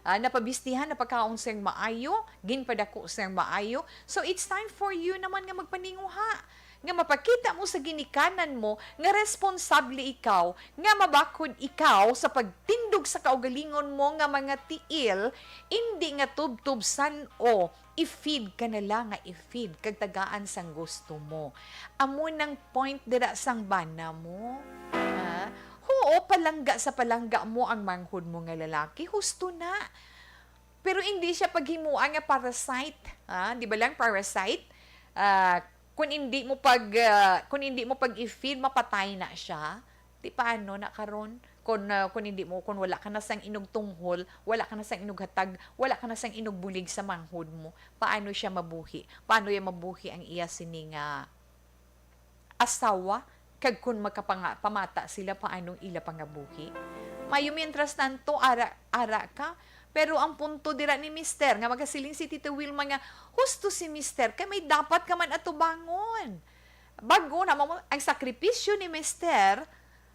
ah, napabistihan, napakaon sang maayo, ginpadako sang maayo. So, it's time for you naman nga magpaninguha, nga mapakita mo sa ginikanan mo nga responsable ikaw, nga mabakod ikaw sa pagtindog sa kaugalingon mo nga mga tiil, indi nga tubtob san-o, i-feed ka na lang nga i-feed, kag tagaan sang gusto mo. Amo nang point dira sang bana mo. Ha? Huo, palangga sa palangga mo ang manghod mo nga lalaki, husto na. Pero hindi siya paghimoa nga parasite, ha? Di ba lang parasite? Ah, kung hindi mo pag, ah, kung hindi mo pag i-feed, mapatay na siya. Di paano na karon? Kung, ah, kung hindi mo, kung wala ka na sang inog tunghol, wala ka na sang inog hatag, wala ka na sang inog bulig sa manghod mo, paano siya mabuhi? Paano iya mabuhi ang iya sini nga asawa? Kag kung makapanga-, pamata sila, paanong ila pangabuhi? Mayo, mientras tanto, ara, ara ka. Pero ang punto dira ni Mister, nga magasiling si Tita Wilma nga, husto si Mister, kay may dapat ka man atubangon. Bag-o na mo, ang sakripisyo ni Mister,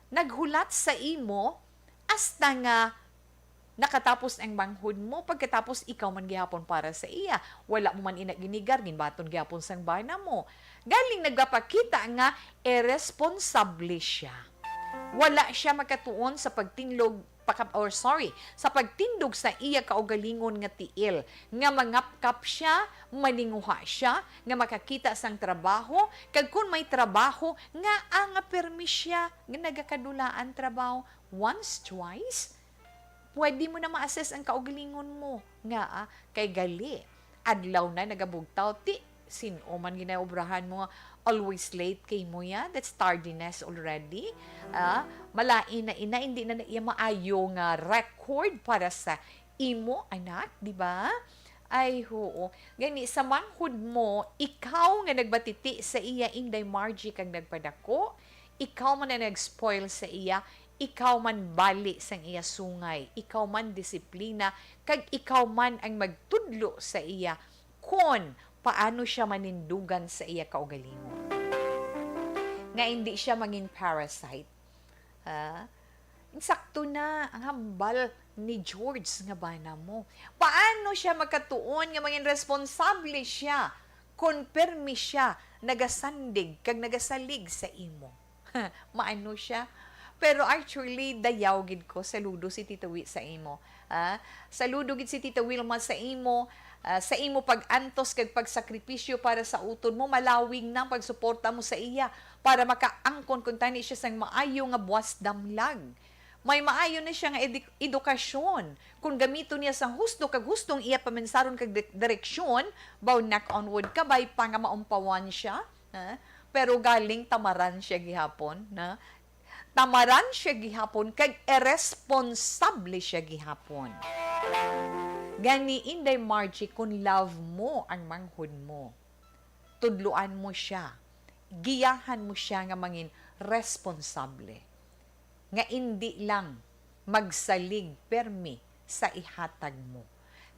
naghulat sa imo, hasta nga nakatapos ang manghod mo, pagkatapos ikaw man gihapon para sa iya. Wala mo man ina ginigar, ginbaton gihapon sang bana mo. Galing nagapakita nga iresponsable siya. Wala siya makatuon sa pagtinlog, paka-, or sorry, sa pagtindog sa iya kaugalingon nga tiil, nga mangapkap siya, maninguha siya, nga makakita sang trabaho, kag kun may trabaho, nga, ah, nga pirmi siya, nga nagakadulaan trabaho, once, twice, pwede mo na ma-assess ang kaugalingon mo. Nga, ah, kay gali, adlaw na nagabugtaw, ti, sin-o man ginaobrahan mo nga always late kay mo ya? That's tardiness already. Ah, malain na ina, hindi na na iya maayo nga record para sa imo, anak, di ba? Ay, huo. Gani, sa manghod mo, ikaw nga nagbatiti sa iya, Inday Margie, kag nagpadako, ikaw man ang nag-spoil sa iya, ikaw man bali sang iya sungay, ikaw man disiplina, kag ikaw man ang magtudlo sa iya kon paano siya manindugan sa iya kaugalingon. Nga hindi siya mangin parasite. Ha? Insakto na ang hambal ni George nga bana mo. Paano siya makatuon nga mangin responsable siya kon permi siya nagasandig kag nagasalig sa imo? Maano siya? Pero actually, dayaw gid ko. Saludo si Tita Wi sa imo. Ah, saludo gid si Tita Wilma sa imo, ah, sa imo pag-antos kag pagsakripisyo para sa utod mo. Malawig na ang pagsuporta mo sa iya para makaangkon kuntani siya sang maayo nga buwas damlag. May maayo na siya nga edu-, edukasyon. Kung gamiton niya sang husto kag hustong iya paminsaron kag di-, direksyon, baw, knock on wood, kabay pa nga maumpawan siya, ha? Pero galing tamaran siya gihapon, na? Tamaran siya gihapon kag iresponsable siya gihapon. Gani, Inday Margie, kung love mo ang manghod mo, tudloan mo siya, giyahan mo siya nga mangin responsable, nga indi lang magsalig permi sa ihatag mo.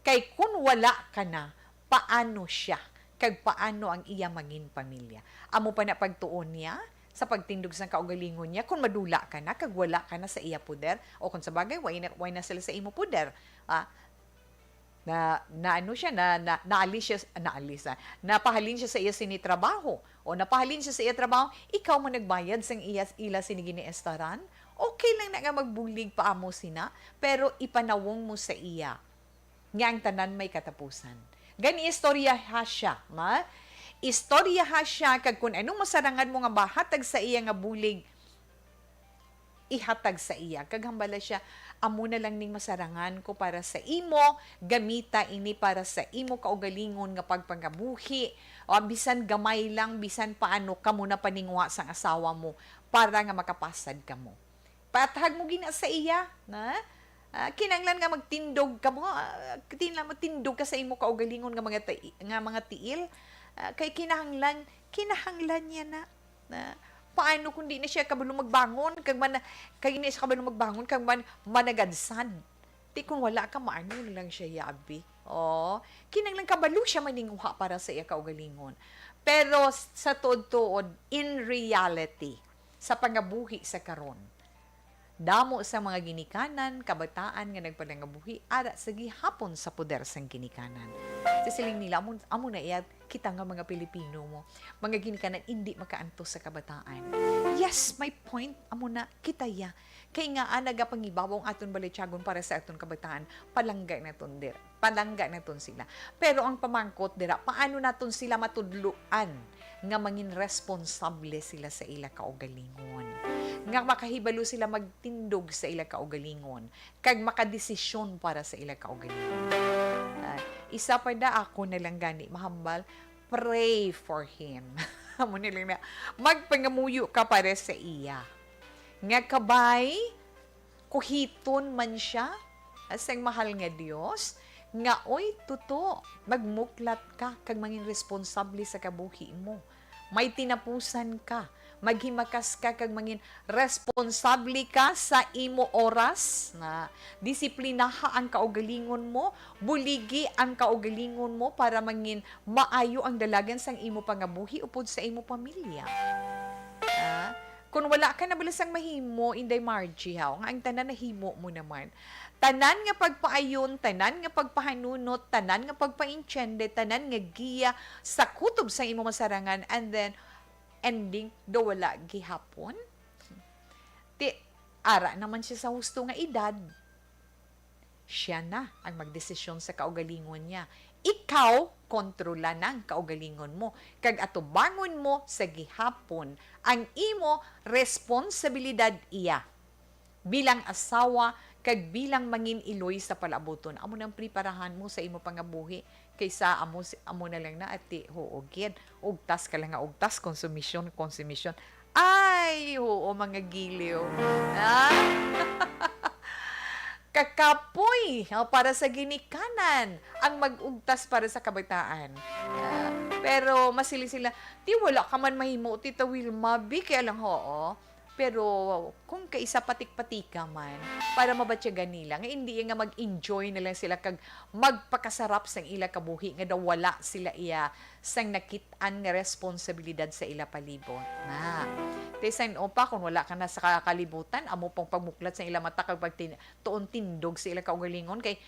Kay kun wala ka na, paano siya? Kag paano ang iya mangin pamilya? Amo pa na pagtuon niya sa pagtindog sang kaugalingon niya, kun madula ka na, kag wala ka na sa iya poder, o kun sa bagay, way na, way na sila sa imo poder. Ah, na, na ano siya, na, na, naalis siya, naalis, ah, napahalin siya sa iya sini trabaho, o napahalin siya sa iya trabaho, ikaw man nagbayad sang iya, ila sini giniestaran, okay lang na nga magbulig pa amo sina, pero ipanawong mo sa iya nga ang tanan may katapusan. Gani, istoryaha siya, ma? Istoryaha siya, kag kun anong masarangan mo nga mahatag sa iya nga bulig, ihatag sa iya. Kag hambala siya, "Amo na lang ning masarangan ko para sa imo, gamita ini para sa imo kaugalingon nga pagpangabuhi. O, bisan gamay lang, bisan paano, kamo na paninguha sang asawa mo para nga makapasad kamo." Pathag mo gina sa iya, na? Ah, kinahanglan nga magtindog ka mo, ah, kinahanglan magtindog ka sa imo kaugalingon nga mga ti-, nga mga tiil. Ah, kay kinahanglan, kinahanglan niya na. Na, paano kung di na siya kabalo magbangon, kag man-, kag di na siya kabalo magbangon, kag man-, managadsad? Ti kung wala ka, maano na lang siya, yabi. Oh, kinahanglan kabalo siya maninguha para sa iya kaugalingon. Pero s-, sa tuod-tuod, in reality, sa pangabuhi sa karon, damo sa mga ginikanan, kabataan nga nagpanangabuhi ara sa gihapon sa poder sang ginikanan. Sa siling nila, amo, amo na iya kita nga mga Pilipino mo, mga ginikanan indi makaantos sa kabataan. Yes, my point, amo na, kita ya. Kay nga, ah, nagapangibabaw ang aton balatyagon para sa aton kabataan, palangga naton dira. Palangga naton sila. Pero ang pamangkot dira, paano naton sila matudloan nga mangin responsable sila sa ila kaugalingon? Nga makahibalo sila magtindog sa ila kaugalingon, kag makadesisyon para sa ila kaugalingon. Ah, isa pa da, ako na lang gani mahambal, pray for him. Amo na lang na, magpangamuyo ka para sa iya. Nga kabay, kuhiton man siya sang mahal nga Dios, nga, "Oy, tuto, magmuklat ka kag mangin responsable sa kabuhi mo. May tinapusan ka, maghimakas ka kag mangin responsable ka sa imo oras, na disiplinaha ang kaugalingon mo, buligi ang kaugalingon mo para mangin maayo ang dalagan sang imo pangabuhi upod sa imo pamilya." Ah, Kun wala ka na bala sang mahimo, Inday Margie, haw, nga ang tanan nahimo mo naman. Tanan nga pagpaayon, tanan nga pagpahanunot, tanan nga pagpaintiende, tanan nga giya sa kutob sa imo masarangan, and then, ending, daw wala gihapon? Ti, ara naman siya sa husto nga edad. Siya na ang magdesisyon sa kaugalingon niya. Ikaw, kontrola na ang kaugalingon mo, kag atubangon mo sa gihapon ang imo responsibilidad iya bilang asawa kag bilang mangin-iloy sa palaabuton. Amo nang preparahan mo sa imo pangabuhi, kaysa amo si-, amo na lang na, ati, huo gid. Ugtas ka lang nga ugtas, konsumisyon, konsumisyon. Ay, huo, mga giliw. Ah? Kakapoy, oh, para sa ginikanan, ang mag-ugtas para sa kabataan. Ah, pero masili sila, "Ti, wala ka man mahimo, Tita Wilma, bi, kaya lang, oo." Pero kung kaisa patik-patika man, para mabatyagan nila, nga hindi nga mag-enjoy na lang sila kag magpakasarap sang ila kabuhi, nga daw wala sila iya sang nakit-an nga responsibilidad sa ila palibot. Na. Ti san-o pa, kung wala ka na sa ka-, kalibutan, amo pang pagmuklat sa ila mata kag pagtin-, tuon tindog sa ila kaugalingon, kay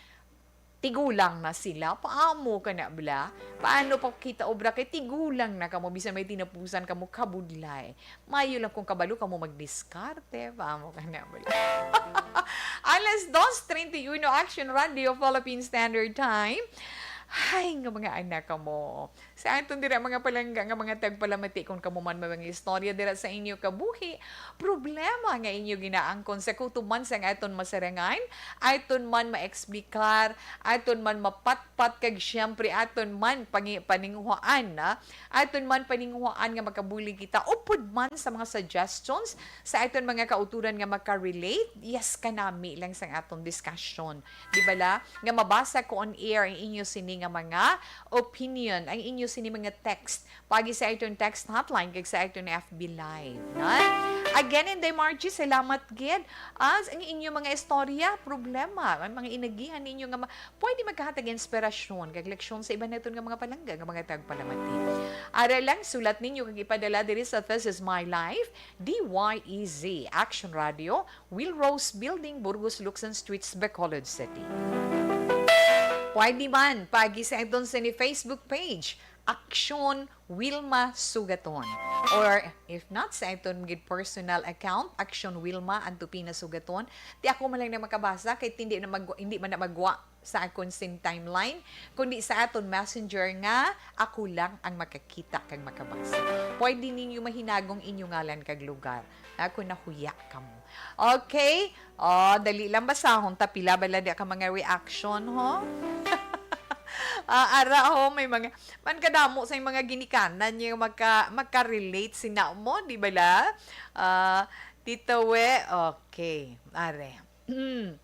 tigulang na sila. Paamo ka na, bla? Paano pa kita obra kay tigulang na kamo, bisan may tinapusan kamo kabudlay? Mayo lang kung kabalo kamo magdiskarte, paamo ka na, bla? Alas dos treinta y uno, Action Radio, Philippine Standard Time. Hay, nga mga anak kamo. Sa aton dira, mga palangga nga mga tagpalamati, kung kamo man may mga istorya dira sa inyo kabuhi, problema nga inyo ginaangkon sa kutob man sang aton masarangan, aton man maeksplikar, aton man mapatpat, kag siyempre aton man pangi-, paninguhaan na, aton man paninguhaan nga makabulig kita, upod man sa mga suggestions sa aton mga kauturan nga makarelate, yes, kanami lang sang aton discussion. Di bala? Nga mabasa ko on air ang inyo sini nga mga opinion, ang inyo sini mga text, pagi sa aton text hotline kag sa aton F B Live, na? Again, Inday Margie, salamat gid. As ang inyo mga istorya, problema, ang mga inagihan ninyo nga ma-, pwede magkahatag inspirasyon kag leksyon sa iban naton nga mga palangga nga mga tagpalamati. Ara lang, sulat ninyo kag ipadala diri sa This Is My Life, D Y E Z, Action Radio, Will Rose Building, Burgos, Luksan Streets, Bacolod City. Pwede man pagi sa aton sini Facebook page, Aksyon Wilma Sugaton. Or if not, sa aton gid personal account, Aksyon Wilma Antupina Sugaton. Ti ako man lang na makabasa, kay hindi na mag-, hindi man na magwa sa akon sin timeline, kundi sa aton messenger nga ako lang ang makakita kag makabasa. Pwede ninyo mahinagong inyo ngalan kag lugar. Ako nahuya kamo. Okay? Oh, dali lang basahon ta, pila bala di ka mga reaction, ho? Ah, ara, ho, may mga, man kadamo sa mga ginikanan niya maka-, makarelate sina mo, di bala? Ah, Tita We, okay. Are. Hmm.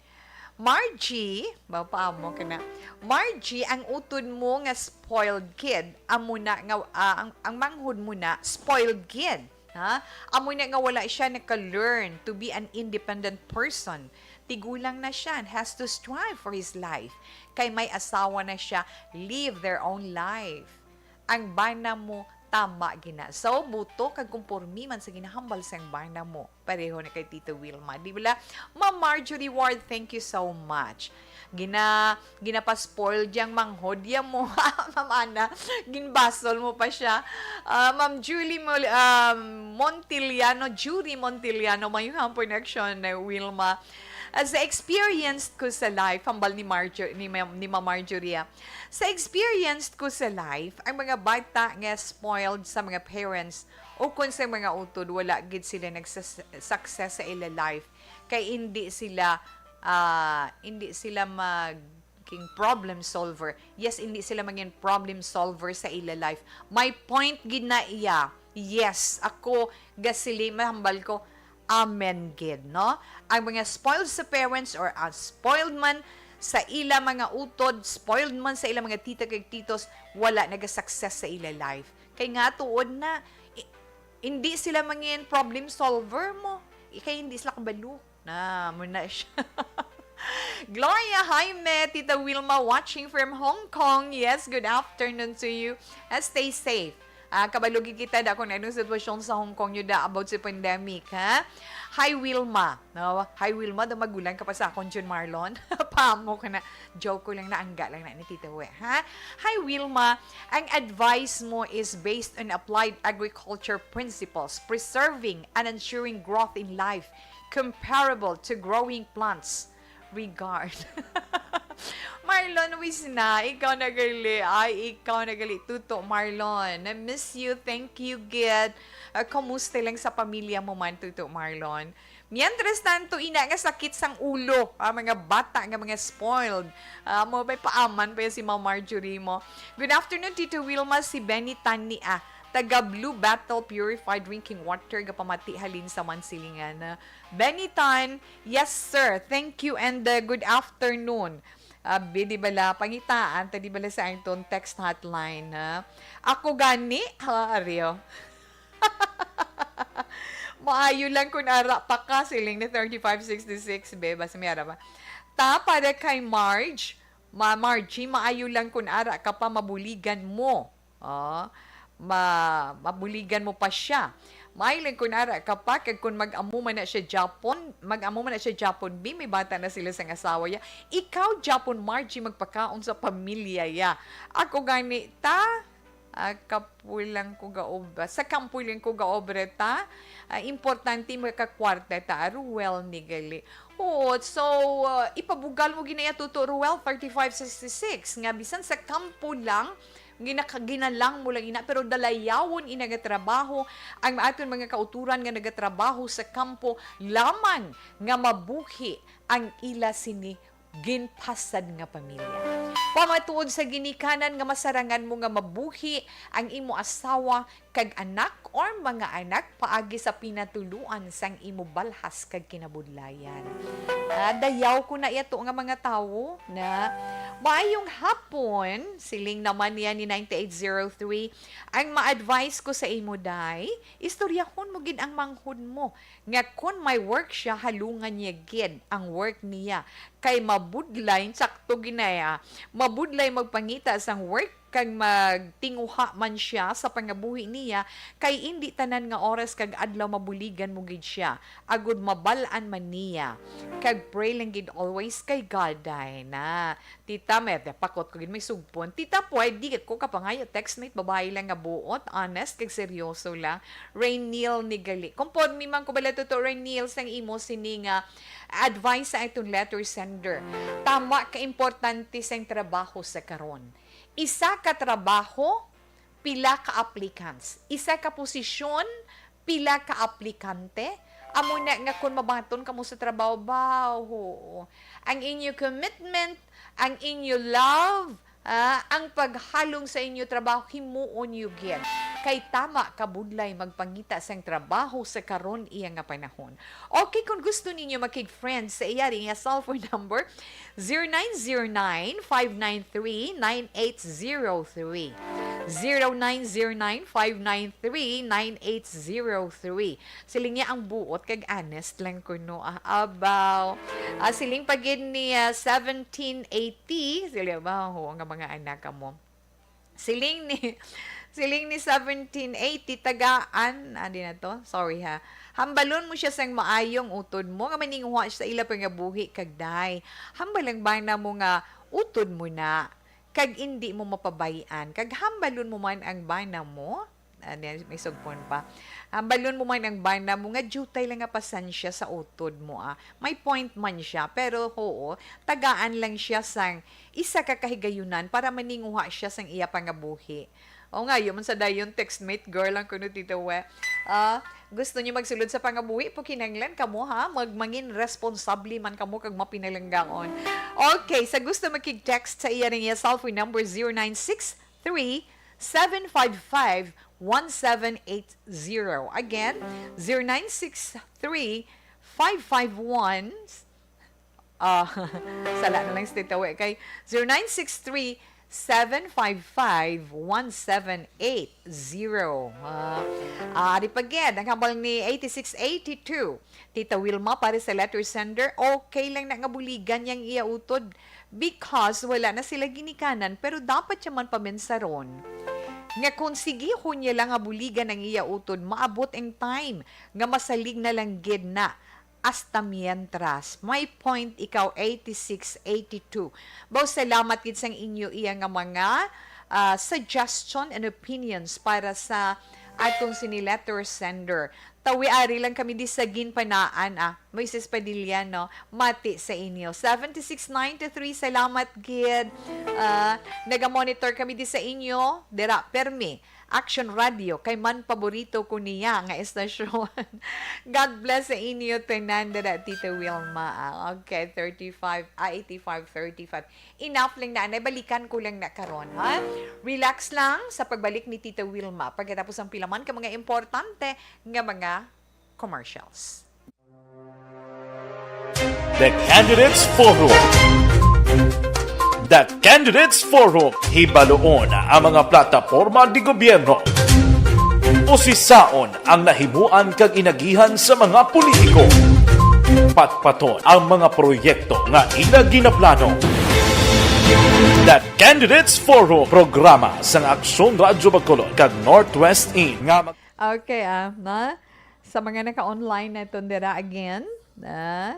Margie, ba, paamo ka na? Margie, ang utod mo nga spoiled kid, amo na nga, ah, ang, ang manghod mo na, spoiled kid. Ha? Amo na nga wala siya naka-learn to be an independent person. Tigulang na siya and has to strive for his life. Kay may asawa na siya, live their own life. Ang bana mo, tama gina. So, buto kag kumpormi man sa ginahambal sang bana mo. Pareho na kay Tita Wilma. Di bala? Ma'am Marjorie Ward, thank you so much. Gina-, ginapa-spoil diyang manghod ya mo. Ma'am Ana, ginbasol mo pa siya. Ah, Ma'am Julie Mol-, ah, Montiliano, Jury Montiliano, mayuhang connection na Wilma. Ah, sa experienced ko sa life, hambal ni Marjo-, ni Ma'am, ni Ma'am Marjorie, ah. Sa experienced ko sa life, ang mga bata nga spoiled sa mga parents o kung sa mga utod, wala gid sila nagsa-, success sa ila life. Kay hindi sila, ah, hindi sila mag-, king problem solver. Yes, hindi sila maging problem solver sa ila life. May point gid na iya. Yes, ako, gasili, mahambal ko, amen gid, no? Ang mga spoiled sa parents or ang spoiled man sa ila mga utod, spoiled man sa ila mga tita kag titos, wala naga-success sa ila life. Kay nga tuod na, i-, hindi sila mangin problem solver mo. I-, kay hindi sila kabalo. Na, mo na siya. Gloria Jaime, Tita Wilma, watching from Hong Kong. Yes, good afternoon to you. Ah, stay safe. Ah, kabalo gid kita da kung anong sitwasyon sa Hong Kong nyo da about sa pandemic, ha? Hi, Wilma. No? Hi, Wilma. Da magulang ka pa sa akon, Jun Marlon. Pamo ka na. Joke ko lang, naangga lang na ni Tita We, ha? Hi, Wilma. Ang advice mo is based on applied agriculture principles, preserving and ensuring growth in life comparable to growing plants. Regard. Marlon, wis na. Ikaw na gali. Ay, ikaw na gali. Tuto, Marlon. I miss you. Thank you, gid. Ah, kumusta lang sa pamilya mo man, Tuto Marlon? Mientras tanto, ina nga sakit sang ulo, ah, mga bata nga mga spoiled. Ah, mo ba'y paaman pa yan si Ma'am Marjorie mo? Good afternoon, Tito Wilma. Si Benny Tan ni, ah, taga Blue Bottle Purified Drinking Water, gapamati halin sa Mansilingan. Ah, Benny Tan, yes, sir. Thank you and, uh, good afternoon. Abi, di bala, pangitaan ta, di bala, sa aton text hotline, ha? Ako gani, ha, Aryo? Maayo lang kun ara pa ka, siling ni thirty-five sixty-six, be, basta may ara pa. Ta, para kay Marge, Ma-, Margie, maayo lang kun ara ka pa, mabuligan mo. Ah, ma-, mabuligan mo pa siya. Maayo lang kun ara ka pa, kag kun mag-amo man na siya Japon, mag-amo man na siya Japon, bi, may bata na sila sang asawa ya. Ikaw, Japon, Margie, magpakaon sa pamilya ya. Ako gani, ta, ah, kapulang ko gaobra. Sa kampulang ko gaobra, ta, ah, importante makakwarta ta, Ruel, ni gali. Oo, so, ah, ipabugal mo ginaya, Tuto Ruel, thirty-five sixty-six, nga bisan sa kampo lang, Ginaka-, ginalang mo lang ina, pero dalayawon ina nga trabaho ang aton mga kauturan nga nagatrabaho sa kampo lamang nga mabuhi ang ila sini ginpasad nga pamilya. Pamatuod sa ginikanan nga masarangan mo nga mabuhi ang imo asawa kag anak or mga anak paagi sa pinatuluan sang imo balhas kag kinabudlayan. Ah, dayaw ko na yato nga mga tawo na maayong hapon, siling naman niya ni ninety-eight zero three, ang ma-advise ko sa imo, day, istoryahon mo gid ang manghod mo nga kon may work siya, halungan niya gid ang work niya. Kay mabudlay, sakto ginaya, mabudlay magpangita sang work kag magtinguha man siya sa pangabuhi niya, kay indi tanan nga oras kag adlaw mabuligan mo gid siya, agud mabal-an man niya. Kag pray lang gid always kay God, day na. Tita, may pakot ko gid may sugpon. Tita, pwede ko kapangayo textmate, babayi lang nga buot, honest, kag seryoso lang. Rainiel ni gali. Konforme man ko bala, Toto Rainiel, sang imo sini nga advice sa aton letter sender. Tama ka importante sang trabaho sa karon. Isa ka trabaho, pila ka applicants. Isa ka posisyon, pila ka aplikante. Amo na nga kung mabaton kamo sa trabaho, ba, oo. Ang inyo commitment, ang inyo love, ah, ang paghalong sa inyo trabaho, himuon niyo gid. Kay tama kabudlay magpangita sang trabaho sa karon iya nga panahon. Okay, kung gusto ninyo makig-friend sa iya, ring iya cellphone number, zero nine zero nine, five nine three, nine eight zero three. Zero nine zero nine, five nine three, nine eight zero three. Siling niya ang buot kag honest lang kuno, ah, abaw. Ah, siling pa gid ni, ah, seventeen eighty, siling ba, ho, nga mga anak mo. Siling ni, siling ni seventeen eighty, tagaan, ah, di na to, sorry ha. Hambalon mo siya sang maayong utod mo, nga maninguha siya sa ila pangabuhi kag day. Hambal ang bana mo nga utod mo na, kag indi mo mapabay-an, kag hambalon mo man ang bana mo, ah, di, may sugpon pa. Hambalon mo man ang bana mo nga diutay lang nga pasensya sa utod mo, ah. May point man siya, pero, oo, tagaan lang siya sang isa ka kahigayunan para maninguha siya sang iya pangabuhi. O nga, yun man sa dayon, textmate girl ang kuno dito, we. Ah, gusto niyo magsulod sa pangabuhi, po kinahanglan kamo, ha? Mag-, mangin responsable man kamo kag mapinalanggaon. Okay, sa gusto makig-text sa iya ning iya cellphone number, zero nine six three, seven five five, one seven eight zero. Again, zero nine six three, five five one, ah, sala na lang sa titawi kay zero nine six three, seven five five, one seven eight zero. Ah, ah, ari pa gid ang hambal ni eighty-six eighty-two. Tita Wilma, para sa letter sender, okay lang na nga buligan niyang iya utod because wala na sila ginikanan, pero dapat siya man pamensaron nga kung sigihon niya lang nga buligan ang iya utod, maabot ang time nga masalig na lang gid na. Hasta mientras. May point ikaw, eighty-six eighty-two. Baw, salamat gid sang inyo iya nga mga, ah, suggestion and opinions para sa atong sini letter sender. Tawi ari lang kami di sa ginpanaan, ah. Moises Padilla, no? Mati sa inyo. Seventy-six ninety-three, salamat gid. Ah, naga-monitor kami di sa inyo. Dira, permi. Action Radio, kay man paborito ko niya nga estasyon. God bless sa inyo tanan, dada, Tita Wilma. Ah, okay, thirty-five, ah, eighty-five thirty-five. Enough lang na, anay, balikan ko lang na karon, ha? Relax lang sa pagbalik ni Tita Wilma pagkatapos ang pila man ka mga importante nga mga commercials. The Candidates Forum. The Candidates Forum, hibaluon ang mga plataporma di gobyerno. Usisaon ang nahimuan kag inagihan sa mga politiko. Patpaton ang mga proyekto nga ila ginaplano. The Candidates Forum, programa sang Aksyon Radyo Bacolod kag Northwest In nga mag- Okay, ah, na? Sa mga naka-online na iton dira again, na?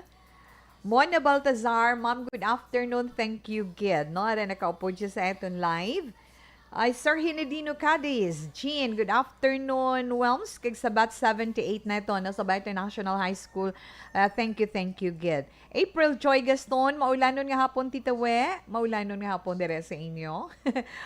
Mona Baltazar, ma'am, good afternoon. Thank you, gid. No, ara nakaupod siya sa aton live. Ay, Sir Hinedino Cadiz, Jean, good afternoon. Welms, kag sa batch seventy-eight na ito, no, sa Baito National High School. Ah, thank you, thank you, gid. April Joy Gaston, maulanon nga hapon, Tita We. Maulanon nga hapon dire sa inyo.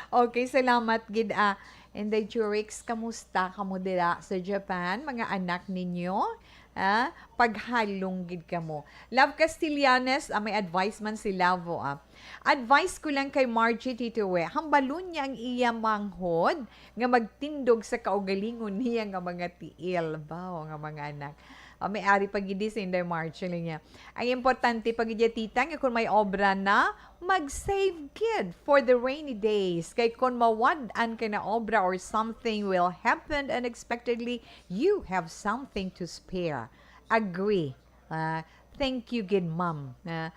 Okay, salamat, gid. Ah, Inday Jurix, kamusta kamo dira sa Japan? Mga anak ninyo? Ah, paghalong gid kamo. Love Castellanes, ah, may advice man si Lavo, ah. Advice ko lang kay Margie, Tito We, hambalon niya ang iya manghod nga magtindog sa kaugalingon niya nga mga tiil. Bawo nga mga anak. Ah, may ari pa gid si Inday Margie niya. Ang importante pa gid, tita, nga kung may obra na, mag-save gid for the rainy days. Kay kung mawad-an ka na obra or something will happen unexpectedly, you have something to spare. Agree. Ah, thank you gid, ma'am. Ah,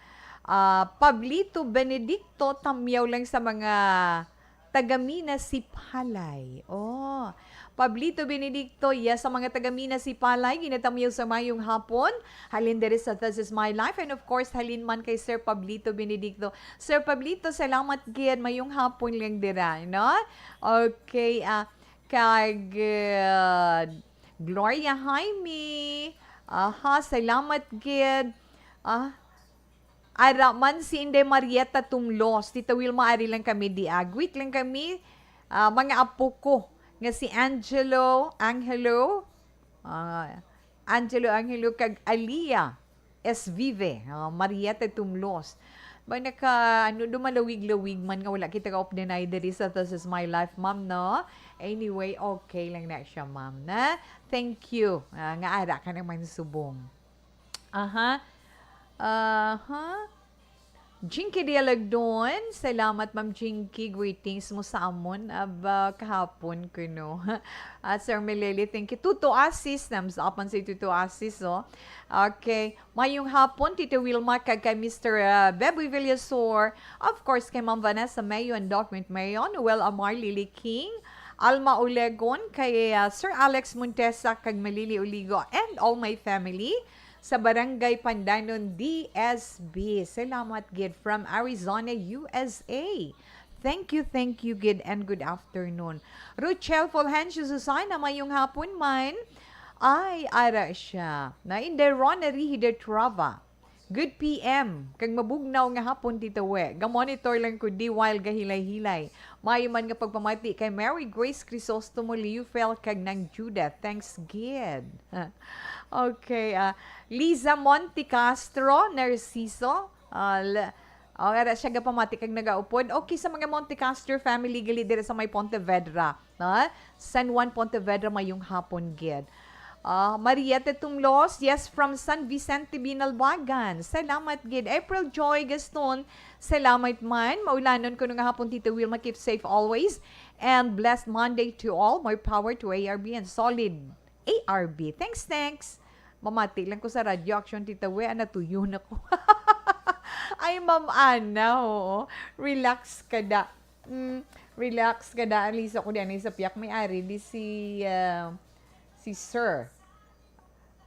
ah, Pablito Benedicto, tamyaw lang sa mga taga Minas Sipalay. Oh, Pablito Benedicto, yes, sa mga taga Minas Sipalay, ginatamyaw sa mayong hapon. Halin diri sa This Is My Life. And of course, halin man kay Sir Pablito Benedicto. Sir Pablito, salamat gid. Mayong hapon lang dira, no? Okay, ah, kag, uh, Gloria Jaime. Aha, salamat gid. Ah, ara man si Inday Marieta Tumlos. Tita Wilma, ari lang kami di. Ah, greet lang kami. Ah, mga apo ko nga si Angelo, Angelo, ah, Angelo, Angelo, kag Alia S. Vive, ah, Marieta Tumlos. Ba naka, ano, dumalawig-lawig man nga wala kita ka-off deny diri sa This Is My Life, ma'am, no? Anyway, okay lang na siya, ma'am, na. Thank you. Ah, nga ara ka naman subong. Aha. Aha. Jinky Dialagdon. Salamat, Ma'am Jinky. Greetings mo sa amon. Aba, kahapon ko, no? At Sir Melele, thank you. Tuto Asis. Thumbs up man si Tuto Asis, oh. Okay. Mayong hapon, Tito Wilma, kag kay Mister, uh, Beboy Villasor. Of course, kay Ma'am Vanessa Mayo and Doc Mayo. Noel Amar, Lily King. Alma Olegon, kay, uh, Sir Alex Montesa, kag Malili Oligo, and all my family sa Barangay Pandanon, D S B. Salamat gid from Arizona, U S A. Thank you, thank you gid, and good afternoon. Rochelle Fulgencio Susana, mayong hapon man. Ay, ara siya. Na in the Ronnery Hidertrava. Good P M, kag mabugnaw nga hapon, Tita We. Ga-monitor lang ko di while gahilay-hilay. Maayo man nga pagpamati kay Mary Grace Crisostomo Leufel kag Nang Judah. Thanks gid. Okay, ah, Liza Monte Castro, Narciso, ah, l-, oh, ara siya gapamati kag nagaupod. Okay, sa mga Monte Castro family gali diri sa may Pontevedra, no? San Juan, Pontevedra, mayong hapon gid. Ah, Mariette Tumlos, yes, from San Vicente, Binalbagan. Salamat gid. April Joy Gaston, salamat man. Maulanon ko nga hapon, Tita Wilma. Keep safe always. And blessed Monday to all. More power to A R B and solid A R B. Thanks, thanks. Mamati lang ko sa radyo, action, Tita We, ah, natuyo na ko. Ay, Ma'am Ana, oo. Relax ka da. Mm, relax ka da. Alisa ko di anay sa piyak. May ari di si, ah, si Sir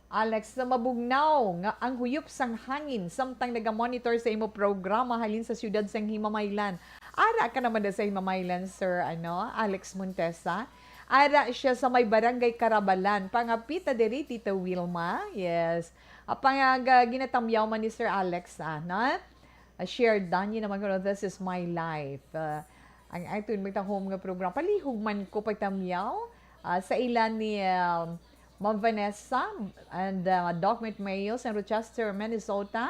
Alex na mabugnaw nga ang huyop sang hangin samtang naga-monitor sa imo programa halin sa siyudad sang Himamaylan. Ara ka naman da sa Himamaylan, Sir, ano, Alex Montesa. Ara siya sa may Barangay Carabalan, pangapita diri, Tita Wilma. Yes. Apang, ah, ga-, ginatamyaw man ni Sir Alex, ah, na? Ah, share, Danny naman ko, "This Is My Life." Ah, ang aton magtahom nga program. Palihog man ko pagtamyaw, ah, sa ilan ni, ah, Ma'am Vanessa and, ah, Doc Mayo sa Rochester, Minnesota.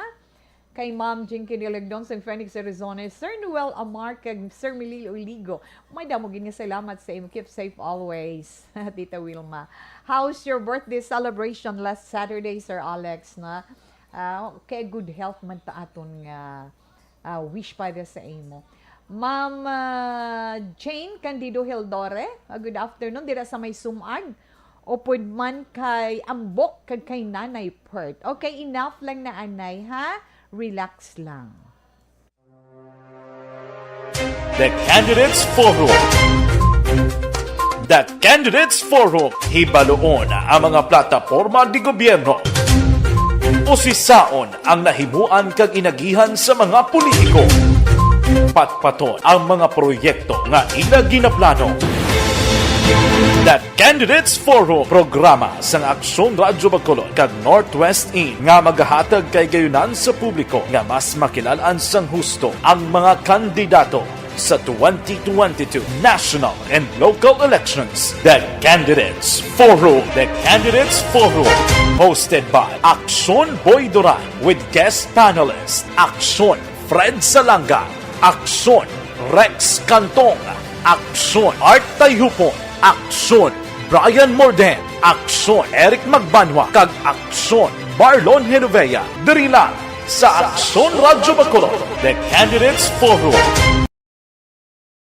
Kay Ma'am Jinky Diligdon sa Phoenix, Arizona, Sir Noel Amar kag Sir Milil Uligo. May damo gid nga salamat sa imo. Keep safe always, Tita Wilma. How's your birthday celebration last Saturday, Sir Alex, na? Ah, kay good health man ta aton nga, ah, wish para sa imo. Ma'am, ah, Jane Candido Hildore, ah, good afternoon. Dira sa may Sumag. Upod man kay Ambok kag kay Nanay Pert. Okay, enough lang na anay, ha? Relax lang. The Candidates Forum. The Candidates Forum. Hibaluon ang mga plataporma de gobyerno. Usisaon ang nahimuan kag inagihan sa mga politiko. Patpaton ang mga proyekto nga ila ginaplano. The Candidates Forum, programa sang Aksyon Radyo Bacolod kag Northwest Inn nga magahatag kahigayonan sa publiko nga mas makilalaan sang husto ang mga kandidato sa twenty twenty-two national and local elections. The Candidates Forum. The Candidates Forum, hosted by Aksyon Boy Duran with guest panelist Aksyon Fred Salanga, Aksyon Rex Cantong, Aksyon Art Tayhupon, Aksyon Brian Morden, Aksyon Eric Magbanwa, kag Aksyon Marlon Genovea, diri lang sa Aksyon Radyo Bacolod, The Candidates Forum.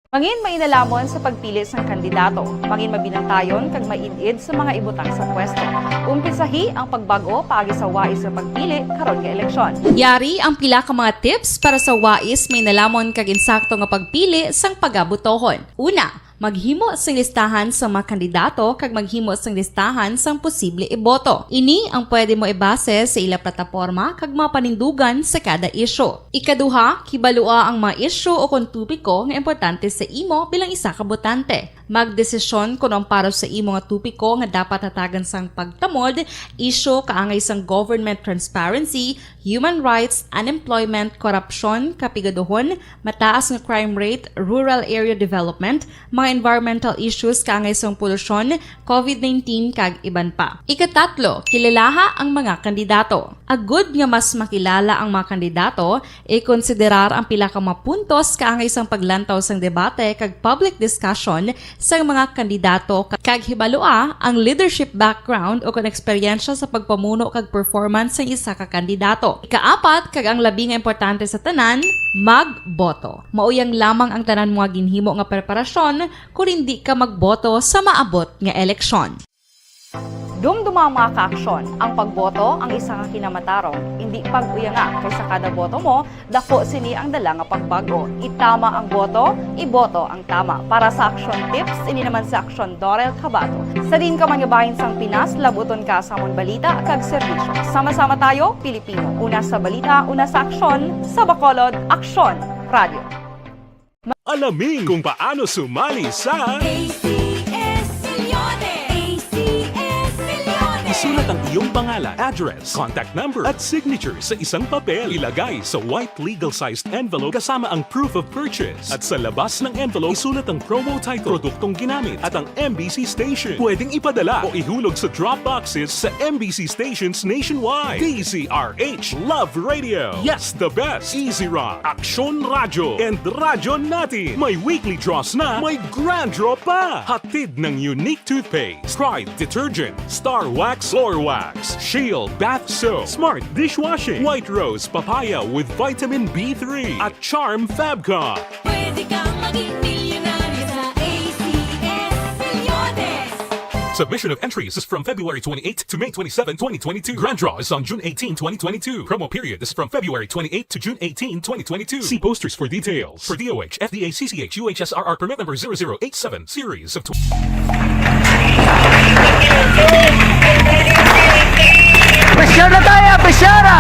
Mangin mainalamon sa pagpili sang kandidato. Mangin mabinantayon kag maid-id sa mga ibutang sa pwesto. Umpisahi ang pagbag-o paagi sa wais nga pagpili karon nga eleksyon. Yari ang pila ka mga tips para sa wais mainalamon kag insakto nga pagpili sang pagabotohon. Una, maghimo sing listahan sa mga kandidato kag maghimo sing listahan sang posible iboto. Ini ang pwede mo ibase sa ila plataporma kag mga panindugan sa kada isyu. Ikaduha, kibalua ang mga isyu o kon topiko nga importante sa imo bilang isa ka botante. Magdesisyon kon ang para sa imo nga topiko nga dapat hatagan sang pagtamod, isyu kaangay sang government transparency, human rights, unemployment, korupsyon, kapigaduhon, mataas nga crime rate, rural area development, mga environmental issues kaangay sang polusyon, covid nineteen, kag iban pa. Ikatatlo, kilalaha ang mga kandidato. Agud nga mas makilala ang mga kandidato, ikonsiderar ang pila ka mga puntos kaangay sang paglantaw sang debate kag public discussion sang mga kandidato, kag hibalua ang leadership background o kon eksperyensya sa pagpamuno kag performance sang isa ka kandidato. Ikaapat, kag ang labi nga importante sa tanan, magboto. Mauyang lamang ang tanan mga ginhimo nga preparasyon kon indi ka magboto sa maabot nga eleksyon. Dumduma, mga kaaksyon, ang pagboto ang isa ka kinamatarong. Indi pag-uyanga, kay sa kada boto mo, daku sini ang dala nga pagbag-o. Itama ang boto, iboto ang tama. Para sa Aksyon Tips, ini naman si Aksyon Dorel Cabato. Sa diin ka man nga bahin sang Pinas, labuton ka sa amon balita kag serbisyo. Sama-sama tayo, Pilipino. Una sa balita, una sa aksyon, sa Bacolod, Aksyon Radio. Alamin kung paano sumali sa A C S Millones! A C S Millones! Isulat ang iyong pangalan, address, contact number, at signature sa isang papel. Ilagay sa white legal-sized envelope kasama ang proof of purchase. At sa labas ng envelope, isulat ang promo title, produktong ginamit, at ang M B C station. Pwedeng ipadala o ihulog sa drop boxes sa M B C stations nationwide. D Z R H Love Radio. Yes, the best. Easy Rock, Aksyon Radyo, and Radyo Natin. May weekly draws na, may grand draw pa. Hatid ng Unique Toothpaste, Pride Detergent, Star Wax Floor Wax, Shield Bath Soap, Smart Dishwashing, White Rose Papaya with Vitamin B three, at Charm Fabcon. Pwede kang maging milyonaryo sa A C S Millones. Submission of entries is from February twenty-eighth to May twenty-seven, twenty twenty-two. Grand draw is on June eighteen, twenty twenty-two. Promo period is from February twenty-eighth to June eighteen, twenty twenty-two. See posters for details. For D O H, F D A, C C H, U H S R R permit number zero zero eight seven, series of tw- Pisyara tayo! Pisyara!